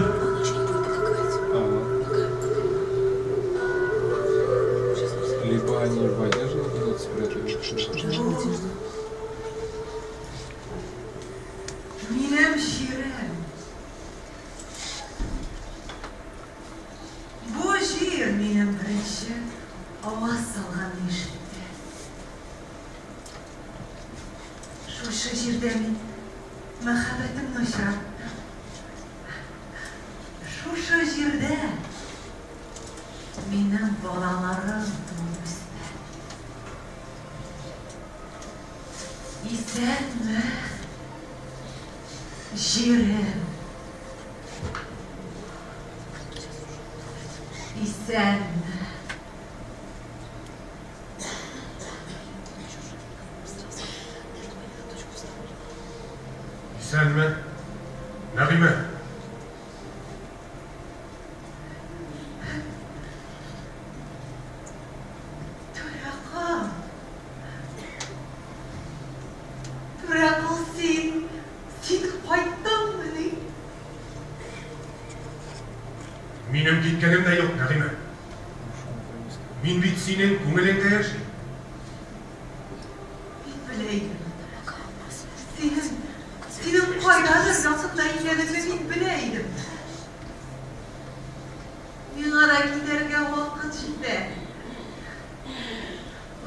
Либо они в одежду куда-то спрятали. Минем җирем. Бу җир минем беренче аваз салган яшьлектә. Шушы җирдә мин мәхәббәтемне очраттым. Шушы җирдә минем балаларым туып үсте. Исәнме, җирем? Исәнме? Исәнме, Нәгыймә? Түрәкол. Түрәкол, син, син кайттыңмыни? Минем киткәнем дә юк, Нәгыймә. Мин бит синең күңелеңдә яшим. Мин белә идем. Синең, синең кайдадыр якында икәнеңне мин белә идем. Миңа да китәргә вакыт җитә.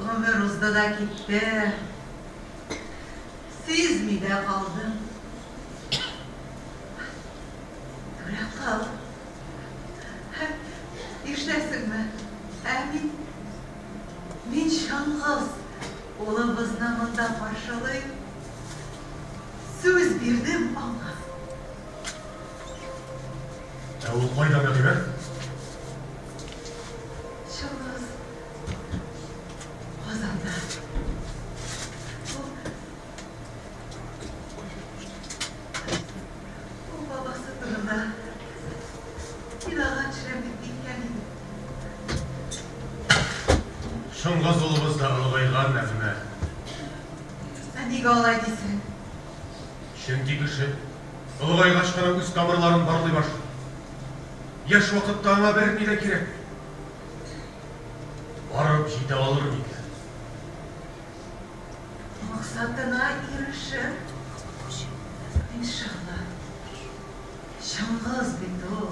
Гомер узды да китте. Сизми дә калдым. Түрәкол. Ишетәсеңме? Ә мин, мин Чыңгыз улыбызны монда каршылыйм. Сүз бирдем аңа. Ә ул кайда, Нәгыймә? Чыңгыз Казанда. Ул, ул бабасы турында кинога төшерәм дип киткән иде. Чыңгыз улыбыз да олыгайган, Нәгыймә. Ә нигә алай дисең? Чөнки кеше олыгайгач кына үз тамырларын барлый башлый. Яшь вакытта аңа берни дә кирәкми. Барып җитә алыр микән? Максатына ирешер. Иншалла. Чыңгыз бит ул.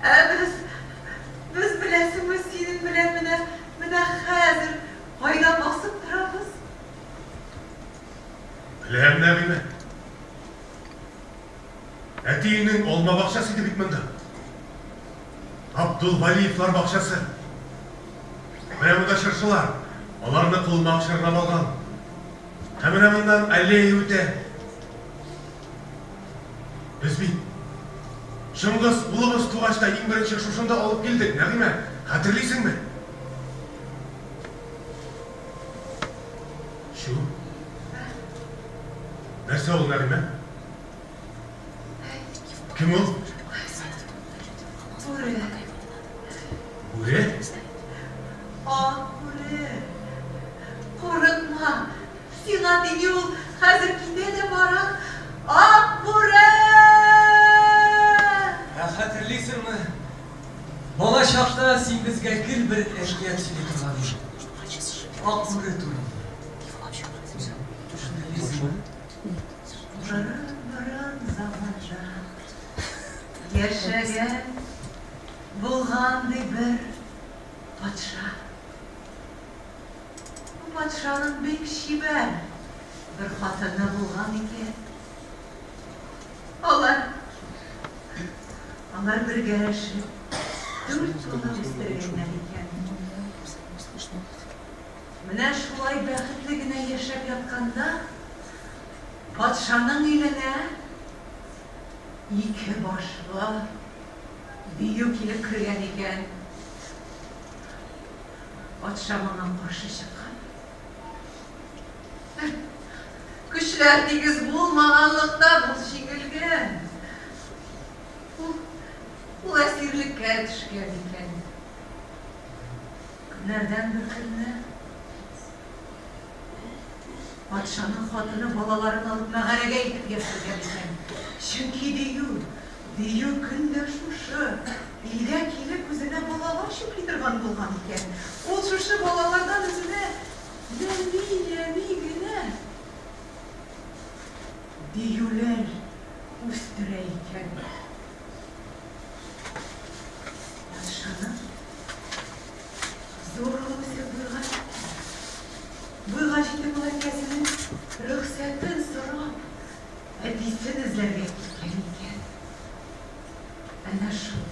Ә без, без беләсеңме, синең белән менә, менә хәзер кайда басып торабыз? Беләм, Нәгыймә. Әтиеңнең алма бакчасы иде бит монда. Абдул Валиевлар бакчасы. Менә монда чыршылар. Аларны колмак чорнап алган. Һәм менә моннан аллея үтә. Без бит Чыңгыз улыбыз тугач та иң беренче шушында алып килдек, Нәгыймә, хәтерлисеңме? Чү. Нәрсә ул, Нәгыймә? Кем ул? Бүре. Бүре? Ак бүре. Курыкма. Сиңа тими ул, хәзер китә дә бара. Ак бүре! Ә хәтерлисеңме, бала чакта син безгә гел бер әкият сөйли торган идең. Ак бүре турында. Хәтерлисеңме? Борын-борын заманда яшәгән булган ди бер патша. Бу патшаның бик чибәр бер хатыны булган икән. Алар, алар бергәләшеп дүрт бала үстергәннәр икән. Менә шулай бәхетле генә яшәп ятканда, патшаның иленә ике башлы Дию килеп кергән икән. Патша моңа каршы чыккан. Көчләр тигез булмаганлыктан ул җиңелгән. Ул, ул әсирлеккә төшкән икән. Көннәрдән бер көнне патшаның хатыны балаларын алып мәгарәгә илтеп яшергән икән. Чөнки дию, дию көн дә шушы илгә килеп үзенә балалар чүпли торган булган икән. Ул шушы балалардан үзенә нәни-нәни генә диюләр үстерә икән. Патшаның зур улы үсеп буйга җиткән. Буйга җитеп ул әнкәсенең рөхсәтен сорап, әтисен эзләргә киткән икән. Әнә шул.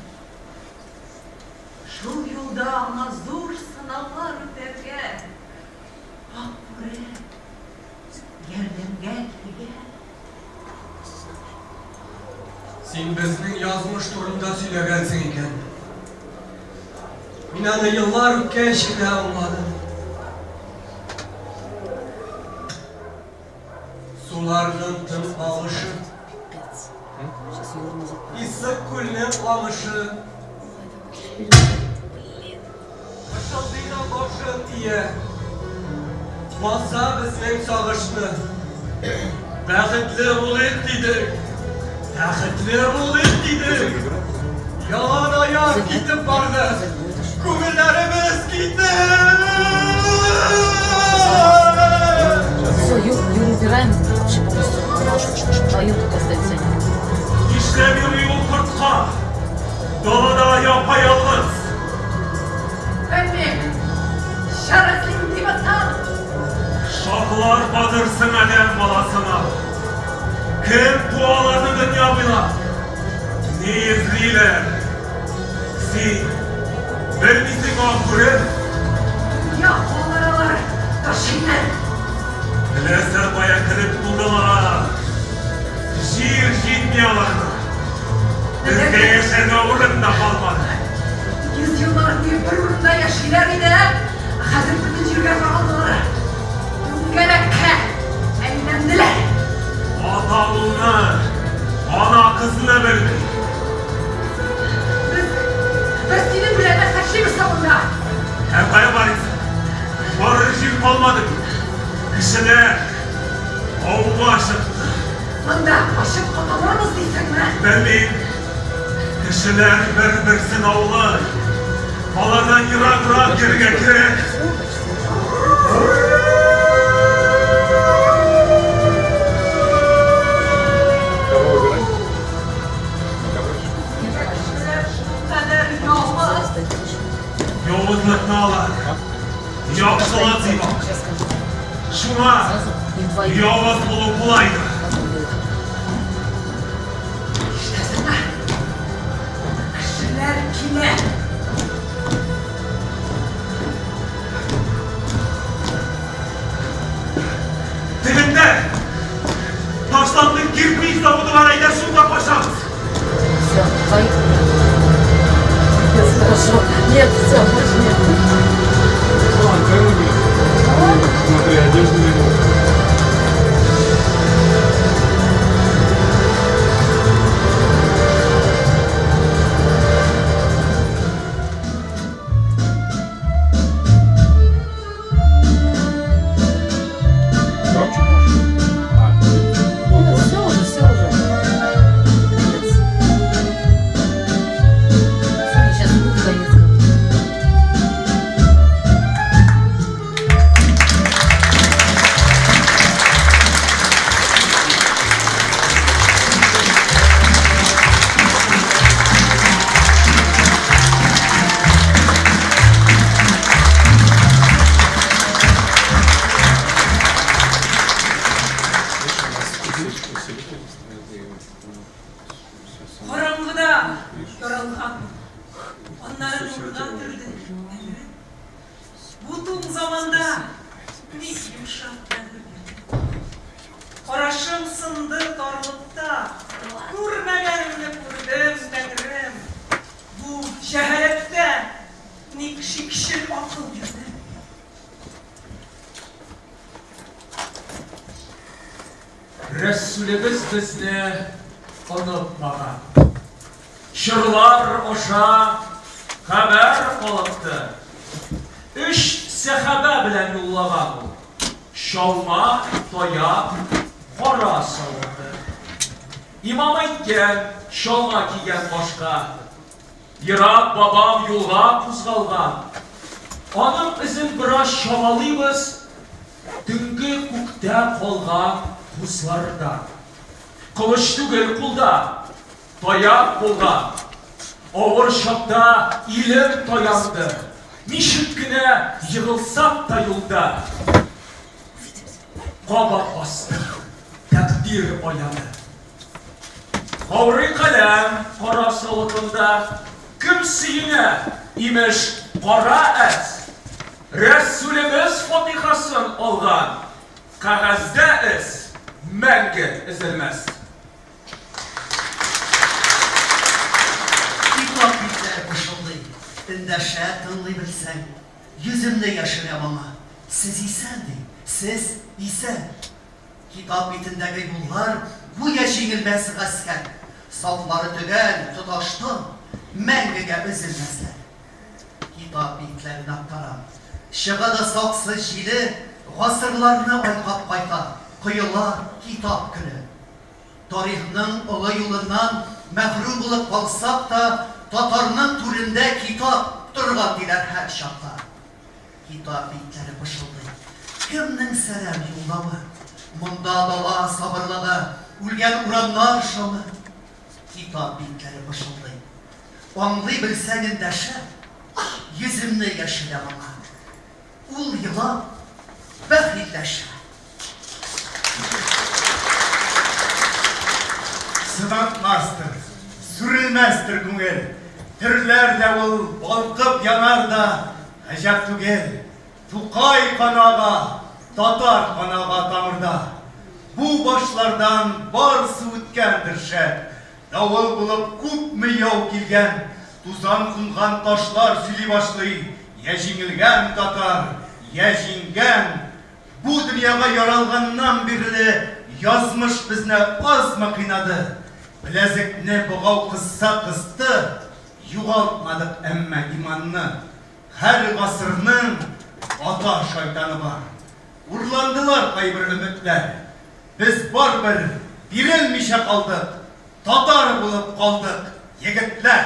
Шул юлда аңа зур сынаулар үтәргә, Ак бүре ярдәмгә килгән. Син безнең язмыш турында сөйләгәнсең икән. Мин аны еллар үткәч кенә аңладым. Суларның тын агышы, Иссык күлнең камышы. Пышылдый да башын ия, баса безнең сагышны. Бәхетле булыйк дидек, бәхетле булыйк дидек. Ялан аяк китеп бардык, күңелләребез китте. Все, Юру убираем вообще полностью. Вдвоем тут остаются они. Нишләп йөри ул кортка? Далада япа-ялгыз. Белмим, чара дип атам. Шаклар батырсың адәм баласына. Кем куалады дөнья буйлап? Ни эзлиләр? Син белмисең ак бүре? Дөнья куалар алар, ташыйлар. Теләсә кая кереп тулдылар. Җир җитми аларга. Безгә яшәргә урын да калмады. 100 еллар буе бер урында яшиләр иде, ә хәзер бөтен җиргә таралдылар. Түңгәләккә әйләнделәр. Ата улны, ана кызны белми. Без, без синең белән нәрсә эшлибез соң монда? Ә кая барыйсың? Барыр җир калмады бит. Кешеләр ауга чыкты. Монда качып котылырбыз дисеңме? Белмим. Кешеләр бер-берсен аулый. Алардан ераграк йөрергә кирәк. Кого убирать? Кешеләр шулкадәр явыз. Явызлыкны алар яхшылык дип атый. Шуңа явыз булу кулайдыр. Ишетәсеңме? Кешеләр килә. Тегендә ташландык кирпич заводы бар, әйдә шунда качабыз. Все, поехали. Пипец, хорошо. Нет, все, больше нет. Ну, антенны были. Смотри, одежду видел. Громче можешь? А, Нет, все уже, все уже. Конец. Все, сейчас будет конец. Шикчел акыл йөртә. Рәсүлебез безне онытмаган. Чорлар аша хәбәр калыкты. Өч сәхабә белән юллаган ул. Чалма, таяк, кара савыты. Имам әйткән, чалма кигән башка. Ерак бабам юлга кузгалган. Аның эзен бераз чамалыйбыз, төнге күктә калган кузларда. Кылыч түгел кулда, таяк булган. Авыр чакта илем таянды. Ничек кенә егылсак та юлда, кабат бастык, тәкъдир аяды. Каурый каләм кара савытында, кем сөенә, имеш, кара әз. Рәсүлебез фатихасын алган, кәгазьдә эз мәңге өзелмәс. Китап битләре пышылдый, эндәшә, тыңлый белсәң. Йөземне яшерәм аңа. Сез исән, дим, сез исән. Китап битендәге юллар гүя җиңелмәс гаскәр. Сафлары төгәл, тоташтан, мәңгегә өзелмәсләр. Китап битләрен актарам. Чыга да саксыз җиле, гасырларны айкап кайта, коела китап көле. Тарихның олы юлыннан мәхрүм булып калсак та, татарның түрендә китап торган диләр һәр чакта. Китап битләре пышылдый. Кемнең сәлам юллавы? Монда дала сабырлыгы, үлгән урамнар шавы. Китап битләре пышылдый. Аңлый белсәң эндәшә, йөземне яшерә аңа. Ул елап, бәхилләшә. Сынатмастыр, сүрелмәстер күңел. Төрләр дә ул балкып янар да, гаҗәп түгел. Тукай канага, татар канага тамырда. Бу башлардан барсы үткәндер шәт. Давыл булып күпме яу килгән, тузан кунган ташлар сөйли башлый, я җиңелгән татар, я җиңгән. Бу дөньяга яралганнан бирле язмыш безне азмы кыйнады. Беләзекне богау кысса кысты, югалтмадык әмма иманны. Һәр гасырның ата шайтаны бар. Урландылар кайбер өметләр. Без барыбер бирелмичә калдык, татар булып калдык, егетләр.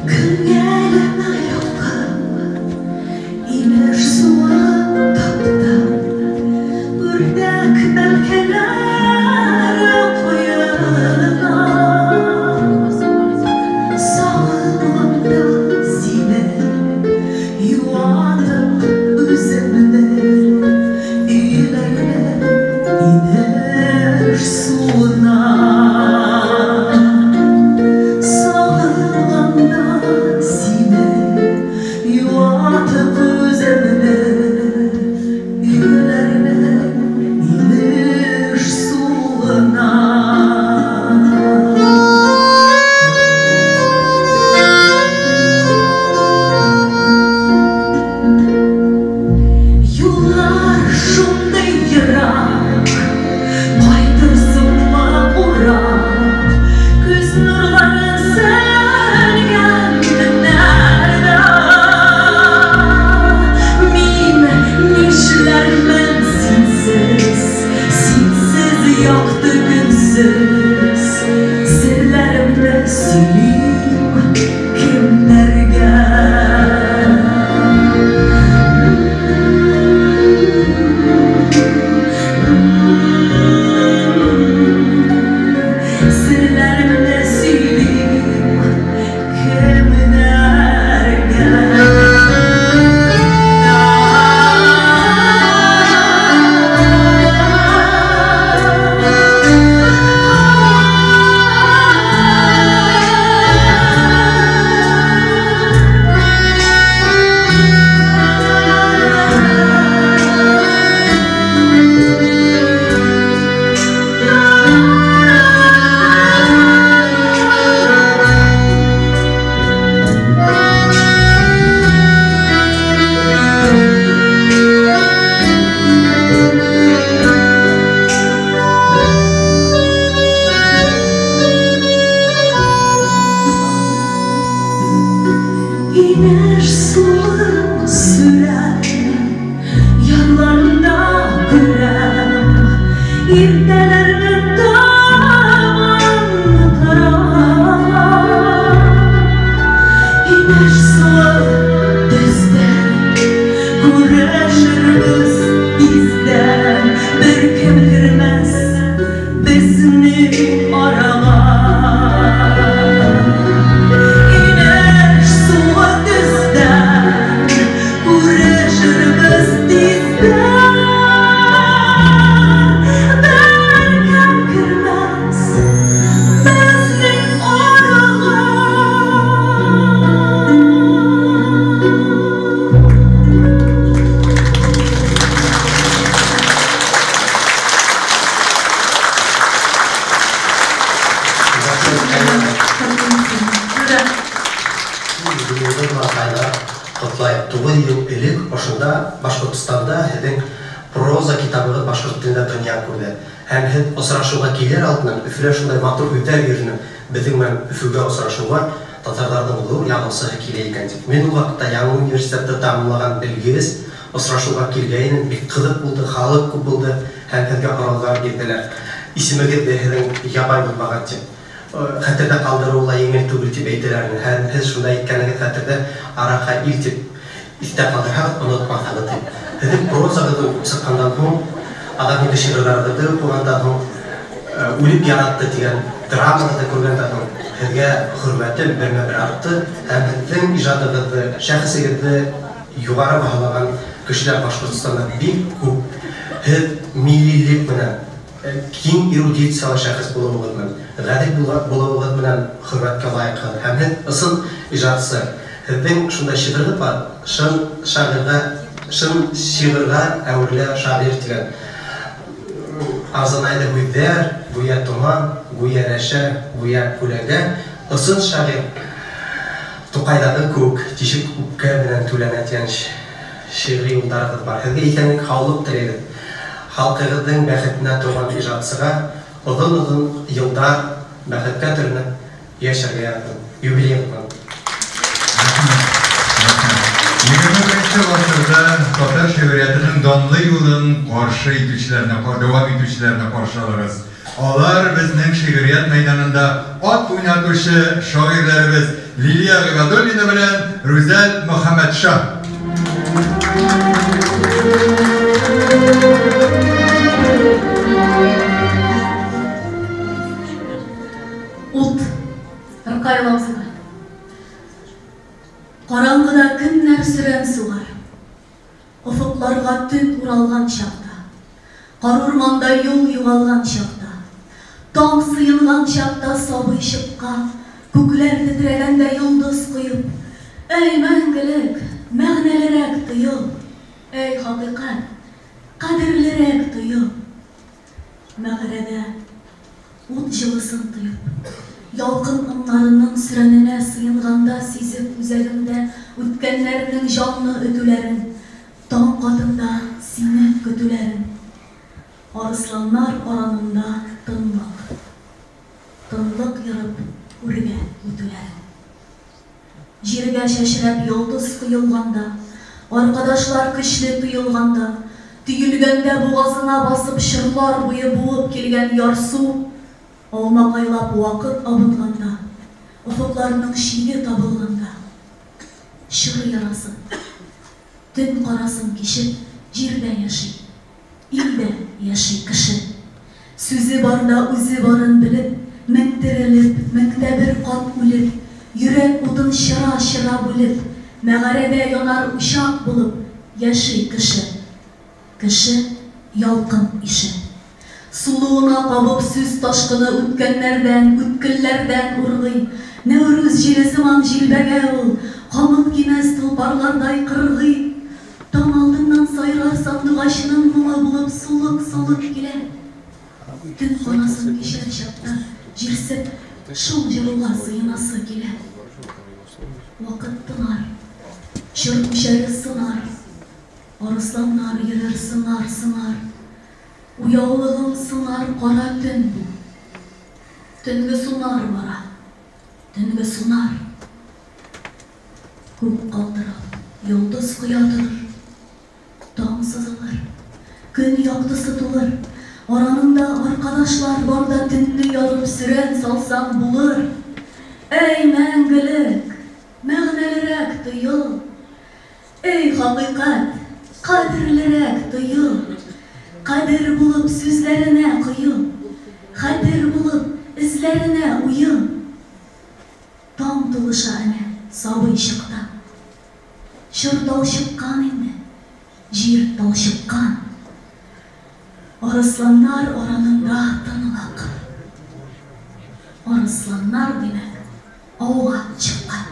Күңелемә якын, инеш суы тапты, үрдәк бәбкәләре коена. Сагынганда сине юатып үземне, өйләрнең инеш суына. Сагынганда сине юатып үземне, өйләрнең инеш суына. Юллар шундый ерак, кайтырсыңмы урап, күз нурларын сүнгән төннәрдә. Мин нишләрмен синсез, синсез якты көнсез, серләремне сөйлим кемнәргә? Серләремне сөйлим кемнәргә? Китәләрме тагын торалар? Инеш суы төздән, күрешербез тиздән, беркем кермәс безнең арага. Инеш суы төздән, күрешербез тиздән, беркем кермәс безнең арага. Юбилейный малакайлар котлайм. 9 ел элек ошында Башкортстанда һеҙҙең проза китабығыҙ башҡорт телендә донъя күрҙе. Һәм һеҙ осрашыуға килер алдынан Өфөлә шундай матур һүҙҙәр йөрөнө. Беҙҙең менән Өфөгә осрашыуға татарҙарҙың ҙур яҙыусыһы килә икән тип. Мин ул ваҡытта яңы университетты тамамлаған белгес осрашыуға килгәйнем, бик ҡыҙыҡ булды, халыҡ күп булды һәм һеҙгә һорауҙар бирҙеләр. Исемегеҙ ҙә һеҙҙең ябай булмаған тип. Хәтерҙә ҡалдырыуы ла еңел түгел тип әйтәләр. Һәм һеҙ шунда әйткәнегеҙ хәтерҙә араҡа ил тип иҫтә ҡалдырһағыҙ, онотмаҫһығыҙ тип. Һеҙҙең прозағыҙҙы уҡып сыҡҡандан һуң, аҙаҡ инде шиғырҙарығыҙҙы уҡығандан һуң, Үлеп яратты тигән драманы да күргәндән һуң, һеҙгә хөрмәтем бермә-бер артты һәм һеҙҙең ижадығыҙҙы, шәхесегеҙҙе юғары баһалаған кешеләр Башҡортостанда бик күп. Һеҙ миллилек менән, киң эрудициялы шәхес булыуығыҙ менән, ғәҙел булыуығыҙ менән хөрмәткә лайыҡһығыҙ. Һәм һеҙ ысын ижадсы. Һеҙҙең шундай шиғырығыҙ бар, шын шағирға, шын шиғырға әүерелә шағир тигән. Арзанайды һүҙҙәр, гүйә томан, гүйә рәшә, гүйә күләгә. Ысын шағир Туҡайҙағы кеүек тишек үпкә менән түләнә тигән шиғри юлдарығыҙ бар. Һеҙгә иҫәнлек, һаулыҡ теләйбеҙ. Халҡығыҙҙың бәхетенә тыуған ижадсыға оҙон-оҙон йылдар бәхеткә төрөнөп йәшәргә яҙһын. Юбилей ҡотлайым. 21 ғасырҙа татар шиғриәтенең данлы юлын ҡаршы итеүселәрне, дауам итеүселәрне ҡаршы алырбыҙ. Алар беҙҙең шиғриәт майҙанында ат уйнатыусы шағирҙәребеҙ Лилия Ғибадуллина менән Рүзәл Мөхәммәтша. Ут, Рҡаил абзыға. Ҡараңғыда кемдәр сөрән суғар, офоҡларға төн уралған чаҡта, ҡар урманда юл юғалған чаҡта, таң сыйынған чаҡта сабый шыпҡа, күкләр тетрәгәндә йондоҙ ҡойоп, әй мәңгелек, мәғәнәлерәк тойоп, әй хәҡиҡәт, ҡәҙерлерәк тойоп, мәғәрәҙә ут йылысын тойоп, ялҡын ымнарының сөрәненә сыйынғанда сизеп үҙәгемдә үткәндәренең жанлы өтеүләрен, таң ҡатында сине көтөүләрен, арыҫландар аранында тынлыҡ, тынлыҡ йырып үргә үтеүләрен. Ергә шәшрәп йолдоҙ ҡойолғанда, арҡадашлар көслө тойолғанда, төйөлгәндә буғазына баҫып шырлар буйы быуып килгән ярсыу, алмаҡайлап ваҡыт абынғанда, офоҡларының шиге табылғанда, шыр ярасын, төн ҡарасын кишеп, ерҙә йәшәй, илдә йәшәй кеше. Сүҙе барҙа үҙе барын белеп, мең терелеп, меңдә бер ҡат үлеп, йөрәк утын шыра-шыра бүлеп, мәғәрәҙә янар усаҡ булып йәшәй кеше. Кеше ялҡын ише. Сулыуына ҡабып сүз ташҡыны үткәндәрҙән, үткелләрҙән урғый. Нәүрүз еле сыман елбәгә ул, ҡамыт кимәс толпарларҙай ҡырғый. Таң алдынан сайрар сандуғашының моңо булып сулыҡ-сулыҡ килә. Төн ҡанасын кишәр чаҡта ерсеп, шул йыруға сыйынасы килә. Ваҡыт тынар, чор күсәре сынар, арыҫландар йөрөр сыңар-сыңар. Уяулығың сыңар ҡара төн бу. Төнгө сунар бара, төнгө сунар. Күк ҡалтырап, йолдоҙ ҡоя торор, таң сыҙылыр, көн яҡтысы тулыр, Аранында аркадашлар барда төнне ярып сөрән салсаң булыр. Әй, мәңгелек, мәгънәлерәк тоел. Әй, хакыйкать, кадерлерәк тоел. Кадер булып сүзләренә коел, хәтер булып эзләренә уел. Таң тулыша әнә сабый чыкта. Чор талчыккан инде, җир талчыккан. Арысланнар аранында тынлык. Арысланнар, димәк, ауга чыккан.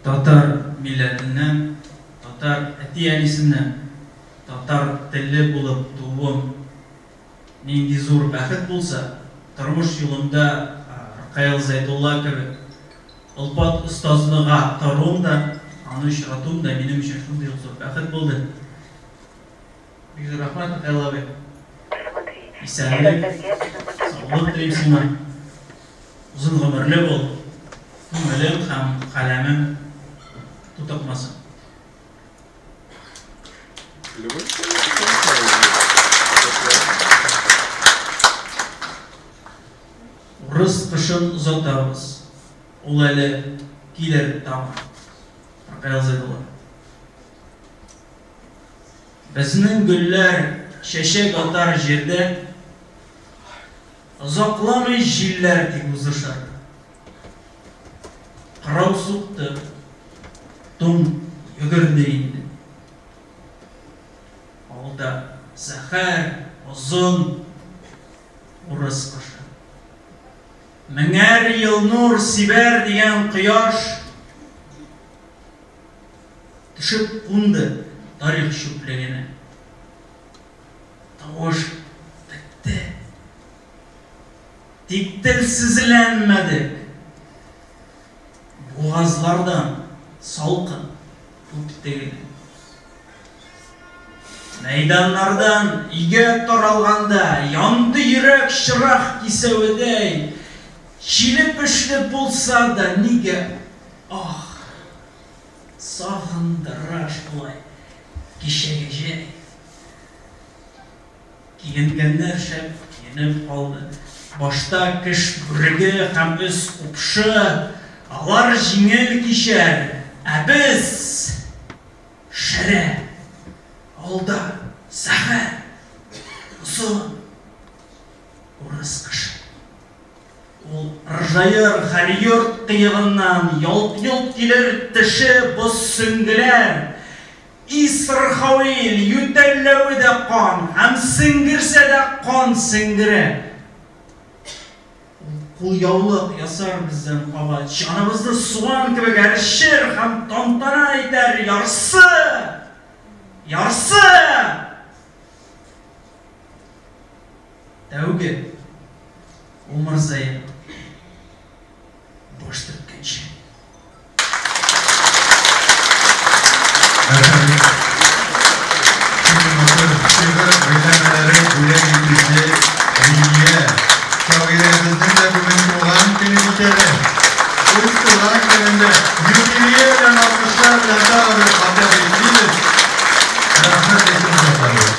Татар милләтеннән, татар әти-әнисеннән, татар телле булып тууым нинди зур бәхет булса, тормыш юлымда Ркаил Зәйдулла кебек олпат остазныга таруым да, аны очратуым да минем өчен шундый ук зур бәхет булды. Бик зур рәхмәт, Ркаил абый. Исәнлек, саулык телим сиңа. Озын гомерле бул, күңелең һәм каләмең тутыкмасын. Урыс кышын озатабыз, ул әле килер тагын. Ркаил Зәйдулла. Безнең гөлләр чәчәк атар җирдә, Озакламый җилләр тик узышыр. Кырау сукты, туң йөгерде инде. Алда зәһәр, озын урыс кышы. Меңәр ел нур сибәр дигән кояш төшеп кунды тарих чүплегенә. Тавыш бетте. Тик телсезләнмәдек. Бугазлардан салкын үтте генә. Мәйданнардан өйгә таралганда янды йөрәк чырак кисәведәй. Чиле-пешле булса да нигә ах, сагындыра шулай кичәге җәй. Киенгәннәр шәп киенеп калды. Башта кеш бүреге һәм өс купшы, алар җиңел кичәр, ә без, шәрә, алда зәһәр, озын урыс кышы. Ул ыржаер һәр йорт кыегыннан, ялт-йолт килер теше боз сөңгеләр. И сырхау ил, ютәлләве дә кан, һәм сеңгерсә дә кан сеңгерә. Ул кулъяулык ясар бездән кабат, җаныбызны суган кебек әрчер һәм тантана итәр, ярсы! Ярсы! Тәүге умырзая баш төрткәнче. Рәхмәт. Шундый матур шигырь бәйләмәләре бүләк итүче Лилия шагыйрәбезнең дә бүген туган көне бит әле. Үз туган көнендә юбилее белән алкышлар белән тагы бер кат тәбриклибез. Рәхмәт әйтеп озатабыз.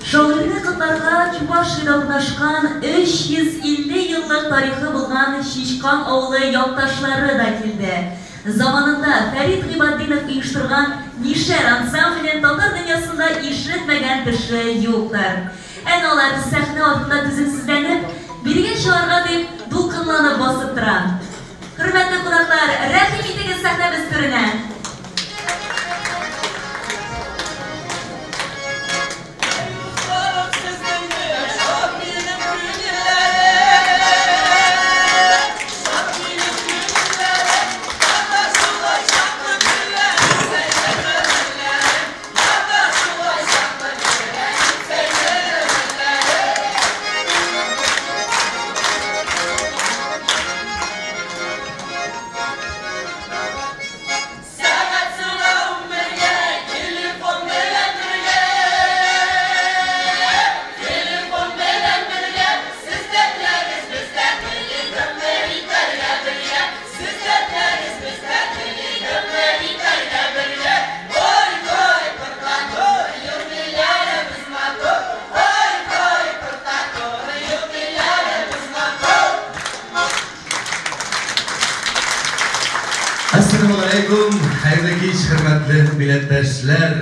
Шагыйрьне котларга Чувашиядә урнашкан 350 еллык тарихы булган Чичкан авылы якташлары да килде. Заманында Фәрит Гыйбатдинов оештырган Мишәр ансамблен татар дөньясында ишетмәгән кеше юктыр. Әнә алар сәхнә артында түземсезләнеп, бирегә чыгарга дип дулкынланып басып тора. Хөрмәтле кунаклар, рәхим итегез сәхнәбез түренә! Әссәламү галәйкүм, хәерле кич, хөрмәтле милләттәшләр.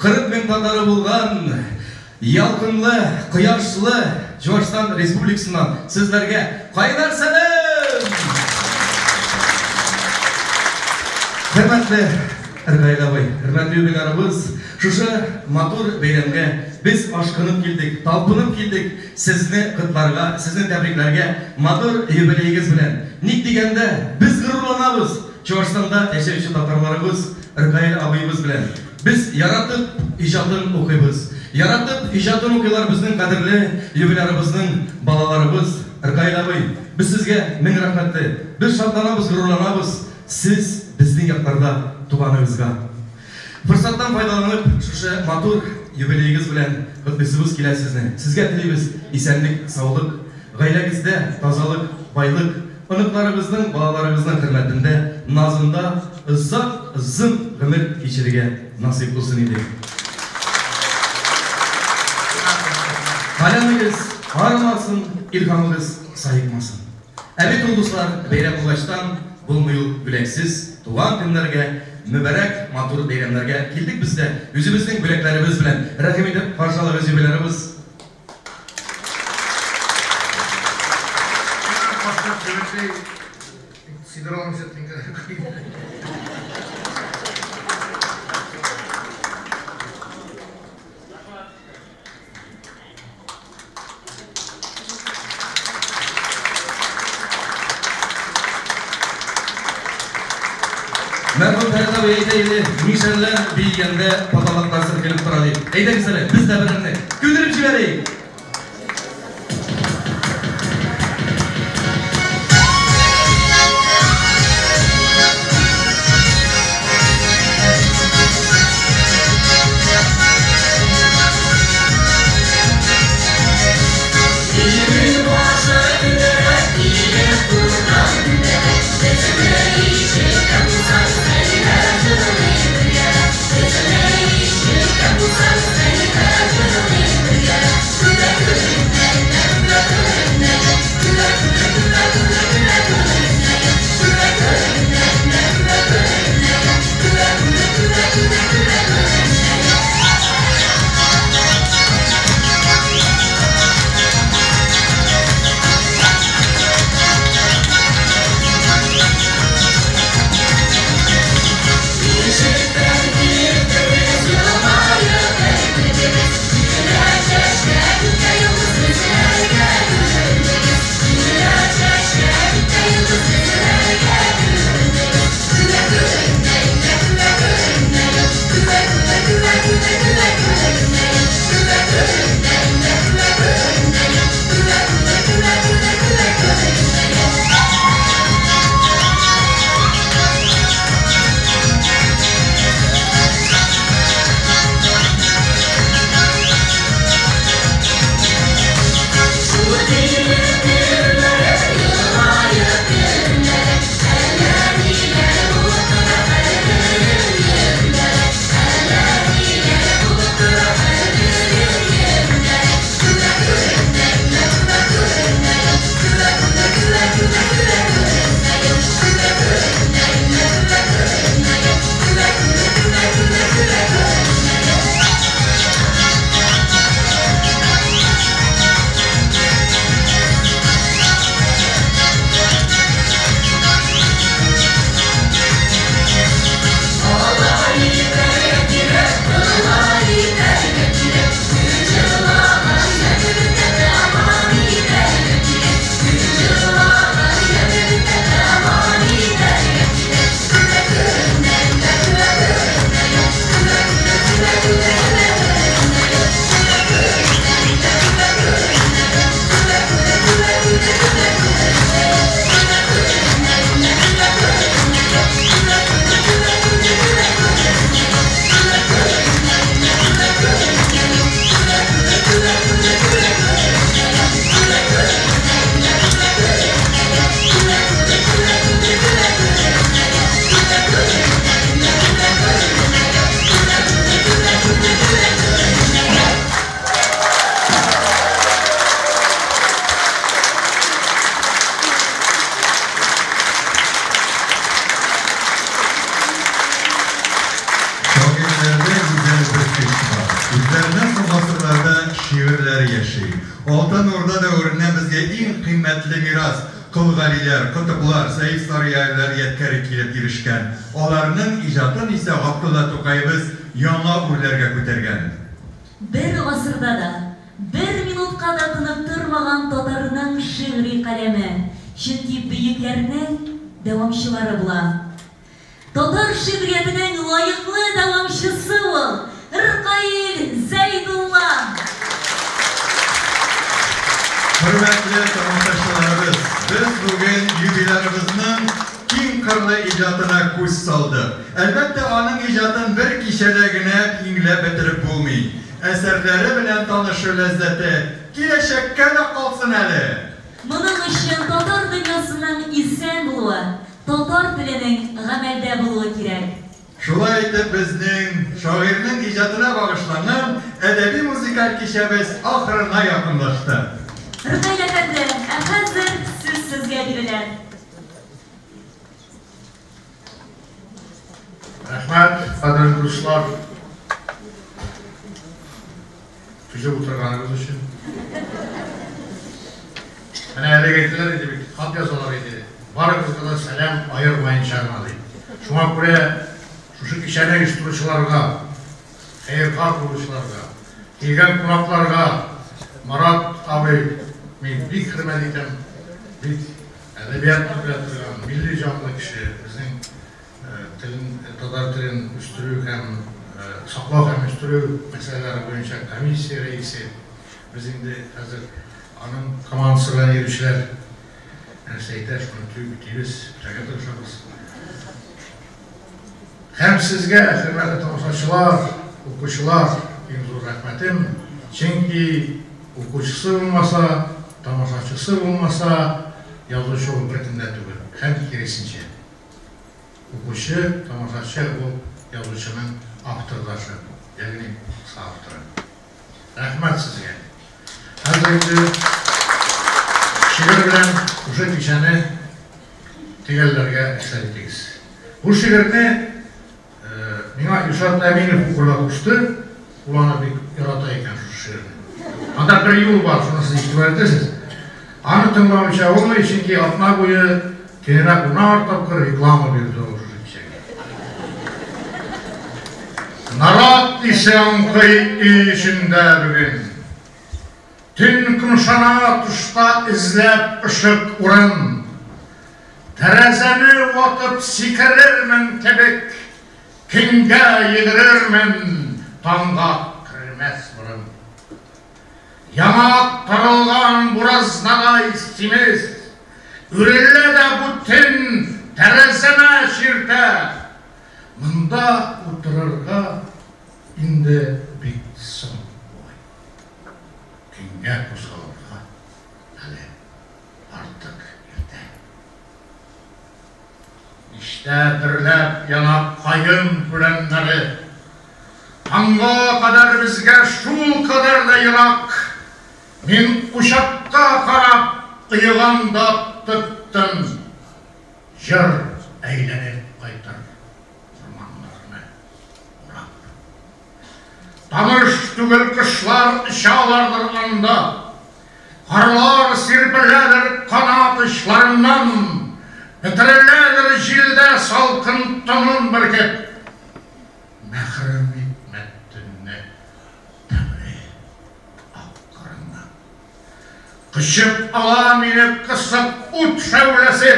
40 мең татары булган ялкынлы, кояшлы Чувашстан Республикасыннан сезләргә кайнар сәлам! Хөрмәтле Ркаил абый, хөрмәтле юбилярыбыз, шушы матур бәйрәмгә без ашкынып килдек, талпынып килдек сезне котларга, сезне тәбрикләргә матур юбилеегыз белән. Ник дигәндә, без горурланабыз Чувашстанда яшәүче татарларыбыз Ркаил абыебыз белән. Без яратып иҗатын укыйбыз. Яратып иҗатын укыйлар безнең кадерле юбилярыбызның балаларыбыз. Ркаил абый, без сезгә мең рәхмәтле. Без шатланабыз, горурланабыз сез безнең якларда туганыгызга. Форсаттан файдаланып, шушы матур юбилеегыз белән котлыйсыбыз килә сезне. Сезгә телибез исәнлек, саулык, гаиләгездә тазалык, байлык, оныкларыгызның, балаларыгызның хөрмәтендә, назында озак, озын гомер кичерергә насыйп булсын иде. Каләмегез арымасын, илһамыгыз саекмасын. Ә бит ул, дуслар, бәйрәм булгачтан булмый ул бүләксез. Туган көннәргә, мөбарәк матур бәйрәмнәргә килдек без дә үзебезнең бүләкләребез белән. Рәхим итеп каршы алыгыз юбилярыбыз. Мәрхүм Фәрит абый әйтә иде, мишәрләр биегәндә потолоклар селкенеп тора дип. Әйдәгез әле, без дә берәрне көлдереп җибәрик! Безне ишеткән булсаң, әйдә җырлыйк бергә. Алтын Урда дәвереннән безгә иң кыйммәтле мирас, Кол Галиләр, Котыблар, Сәйф Сарыяләр ядкәре килеп ирешкән. Аларның иҗатын исә Габдулла Тукаебыз яңа үрләргә күтәргән. Бер гасырда да, бер минутка да тынып тормаган татарның шигъри каләме, чөнки бөекләрнең дәвамчылары була. Татар шигъриятенең лаеклы дәвамчысы ул, Ркаил Зәйдулла! Хөрмәтле тамашачыларыбыз, без бүген юбилярыбызның киң кырлы иҗатына күз салдык. Әлбәттә, аның иҗатын бер кичәдә генә иңләп бетереп булмый. Әсәрләре белән танышу ләззәте киләчәккә дә калсын әле! Моның өчен татар дөньясының исән булуы, татар теленең гамәлдә булуы кирәк. Шулай итеп, безнең шагыйрьнең иҗатына багышланган әдәби-музыкаль кичәбез ахырына якынлашты. Ркаил әфәнде, ә хәзер сүз сезгә бирелә. Рәхмәт, кадерле дуслар! Түзеп утырганыгыз өчен. Менә әлеге әйтәләр иде бит, хат язалар иде. Барыгызга да сәлам аермаенча гына дип. Шуңа күрә шушы кичәне оештыручыларга, хәерхаһ булучыларга, килгән кунакларга, Марат абый, мин бик хөрмәт итәм, бик әдәбиятны белә торган, милли җанлы кеше, безнең телен, татар телен үстерү һәм саклау һәм үстерү мәсьәләләре буенча комиссия рәисе. Без инде хәзер аның командасы белән йөрүчеләр нәрсә әйтә, шуны төп үтибез, үтәргә тырышабыз. Һәм сезгә, хөрмәтле тамашачылар, укучылар, иң зур рәхмәтем, чөнки укучысы булмаса, тамашачысы булмаса, язучы ул беркем дә түгел, һәм киресенчә. Укучы, тамашачы ул язучының автордашы, ягъни соавторы. Рәхмәт сезгә. Хәзер инде шигырь белән шушы кичәне төгәлләргә рөхсәт итегез. Бу шигырьне миңа Илшат Әминев укырга кушты. Ул аны бик ярата икән шушы шигырьне. Анда бер юл бар, шуны сез игътибар итәсез. Аны тыңламыйча булмый, чөнки атна буе көненә унар тапкыр реклама бирде ул шушы кичәгә. Нарат исе аңкый өй эчендә бүген. Төн кымшана тышта эзләп ышык урын. Тәрәзәне ватып сикерермен кебек, Көнгә йөгерермен таңга кермәс борын. Яңа актарылган буразнадай симез, Үрелә дә бу төн тәрәзәмә чиртә. Монда утырырга инде бик соң бугай. Көнгә кузгалырга әле артык иртә. Мичтә дөрләп яна каен пүләннәре. Таңга кадәр безгә шулкадәр дә ерак. Мин учакка карап оеган да тоттым. Җыр әйләнеп кайтыр урманнарны урап. Таныш түгел кошлар очалардыр анда. Карлар сирпеләдер канат очларыннан, Бөтереләдер җилдә салкын томан бөркеп. Мәхрүм итмә төнне тәмле ак карыңнан. Кочып ала мине кысып ут шәүләсе,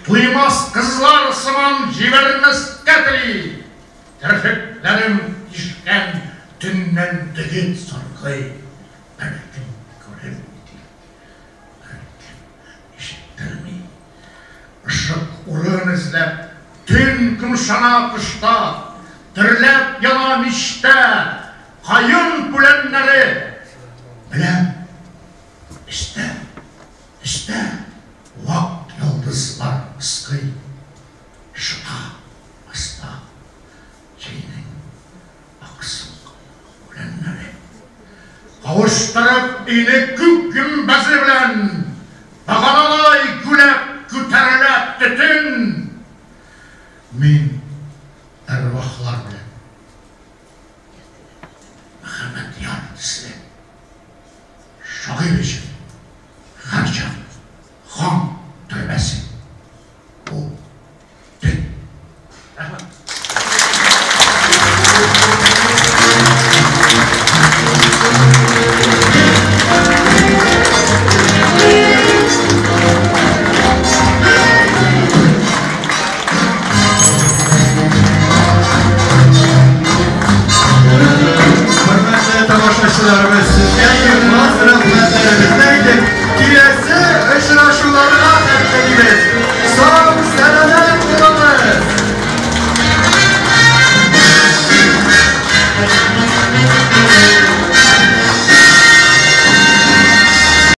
Туймас кызлар сыман җибәрмәскә тели. Керфекләрем тишкән төннән дегет саркый, Беркем күренми дип, беркем ишеттерми. Ышык урын эзләп, төн кымшана тышта, Дөрләп яна мичтә каен пүләннәре. Беләм, өстә, өстә вак йолдызлар пыскый, Шыта аста җәйнең аксыл үләннәре. Кавыштырып өйне күк гөмбәзе белән, Баганадай гүләп күтәрелә төтен. Мин әрвахлар белән Мөхәммәдьяр төсле шагыйрь. Котлыйбыз!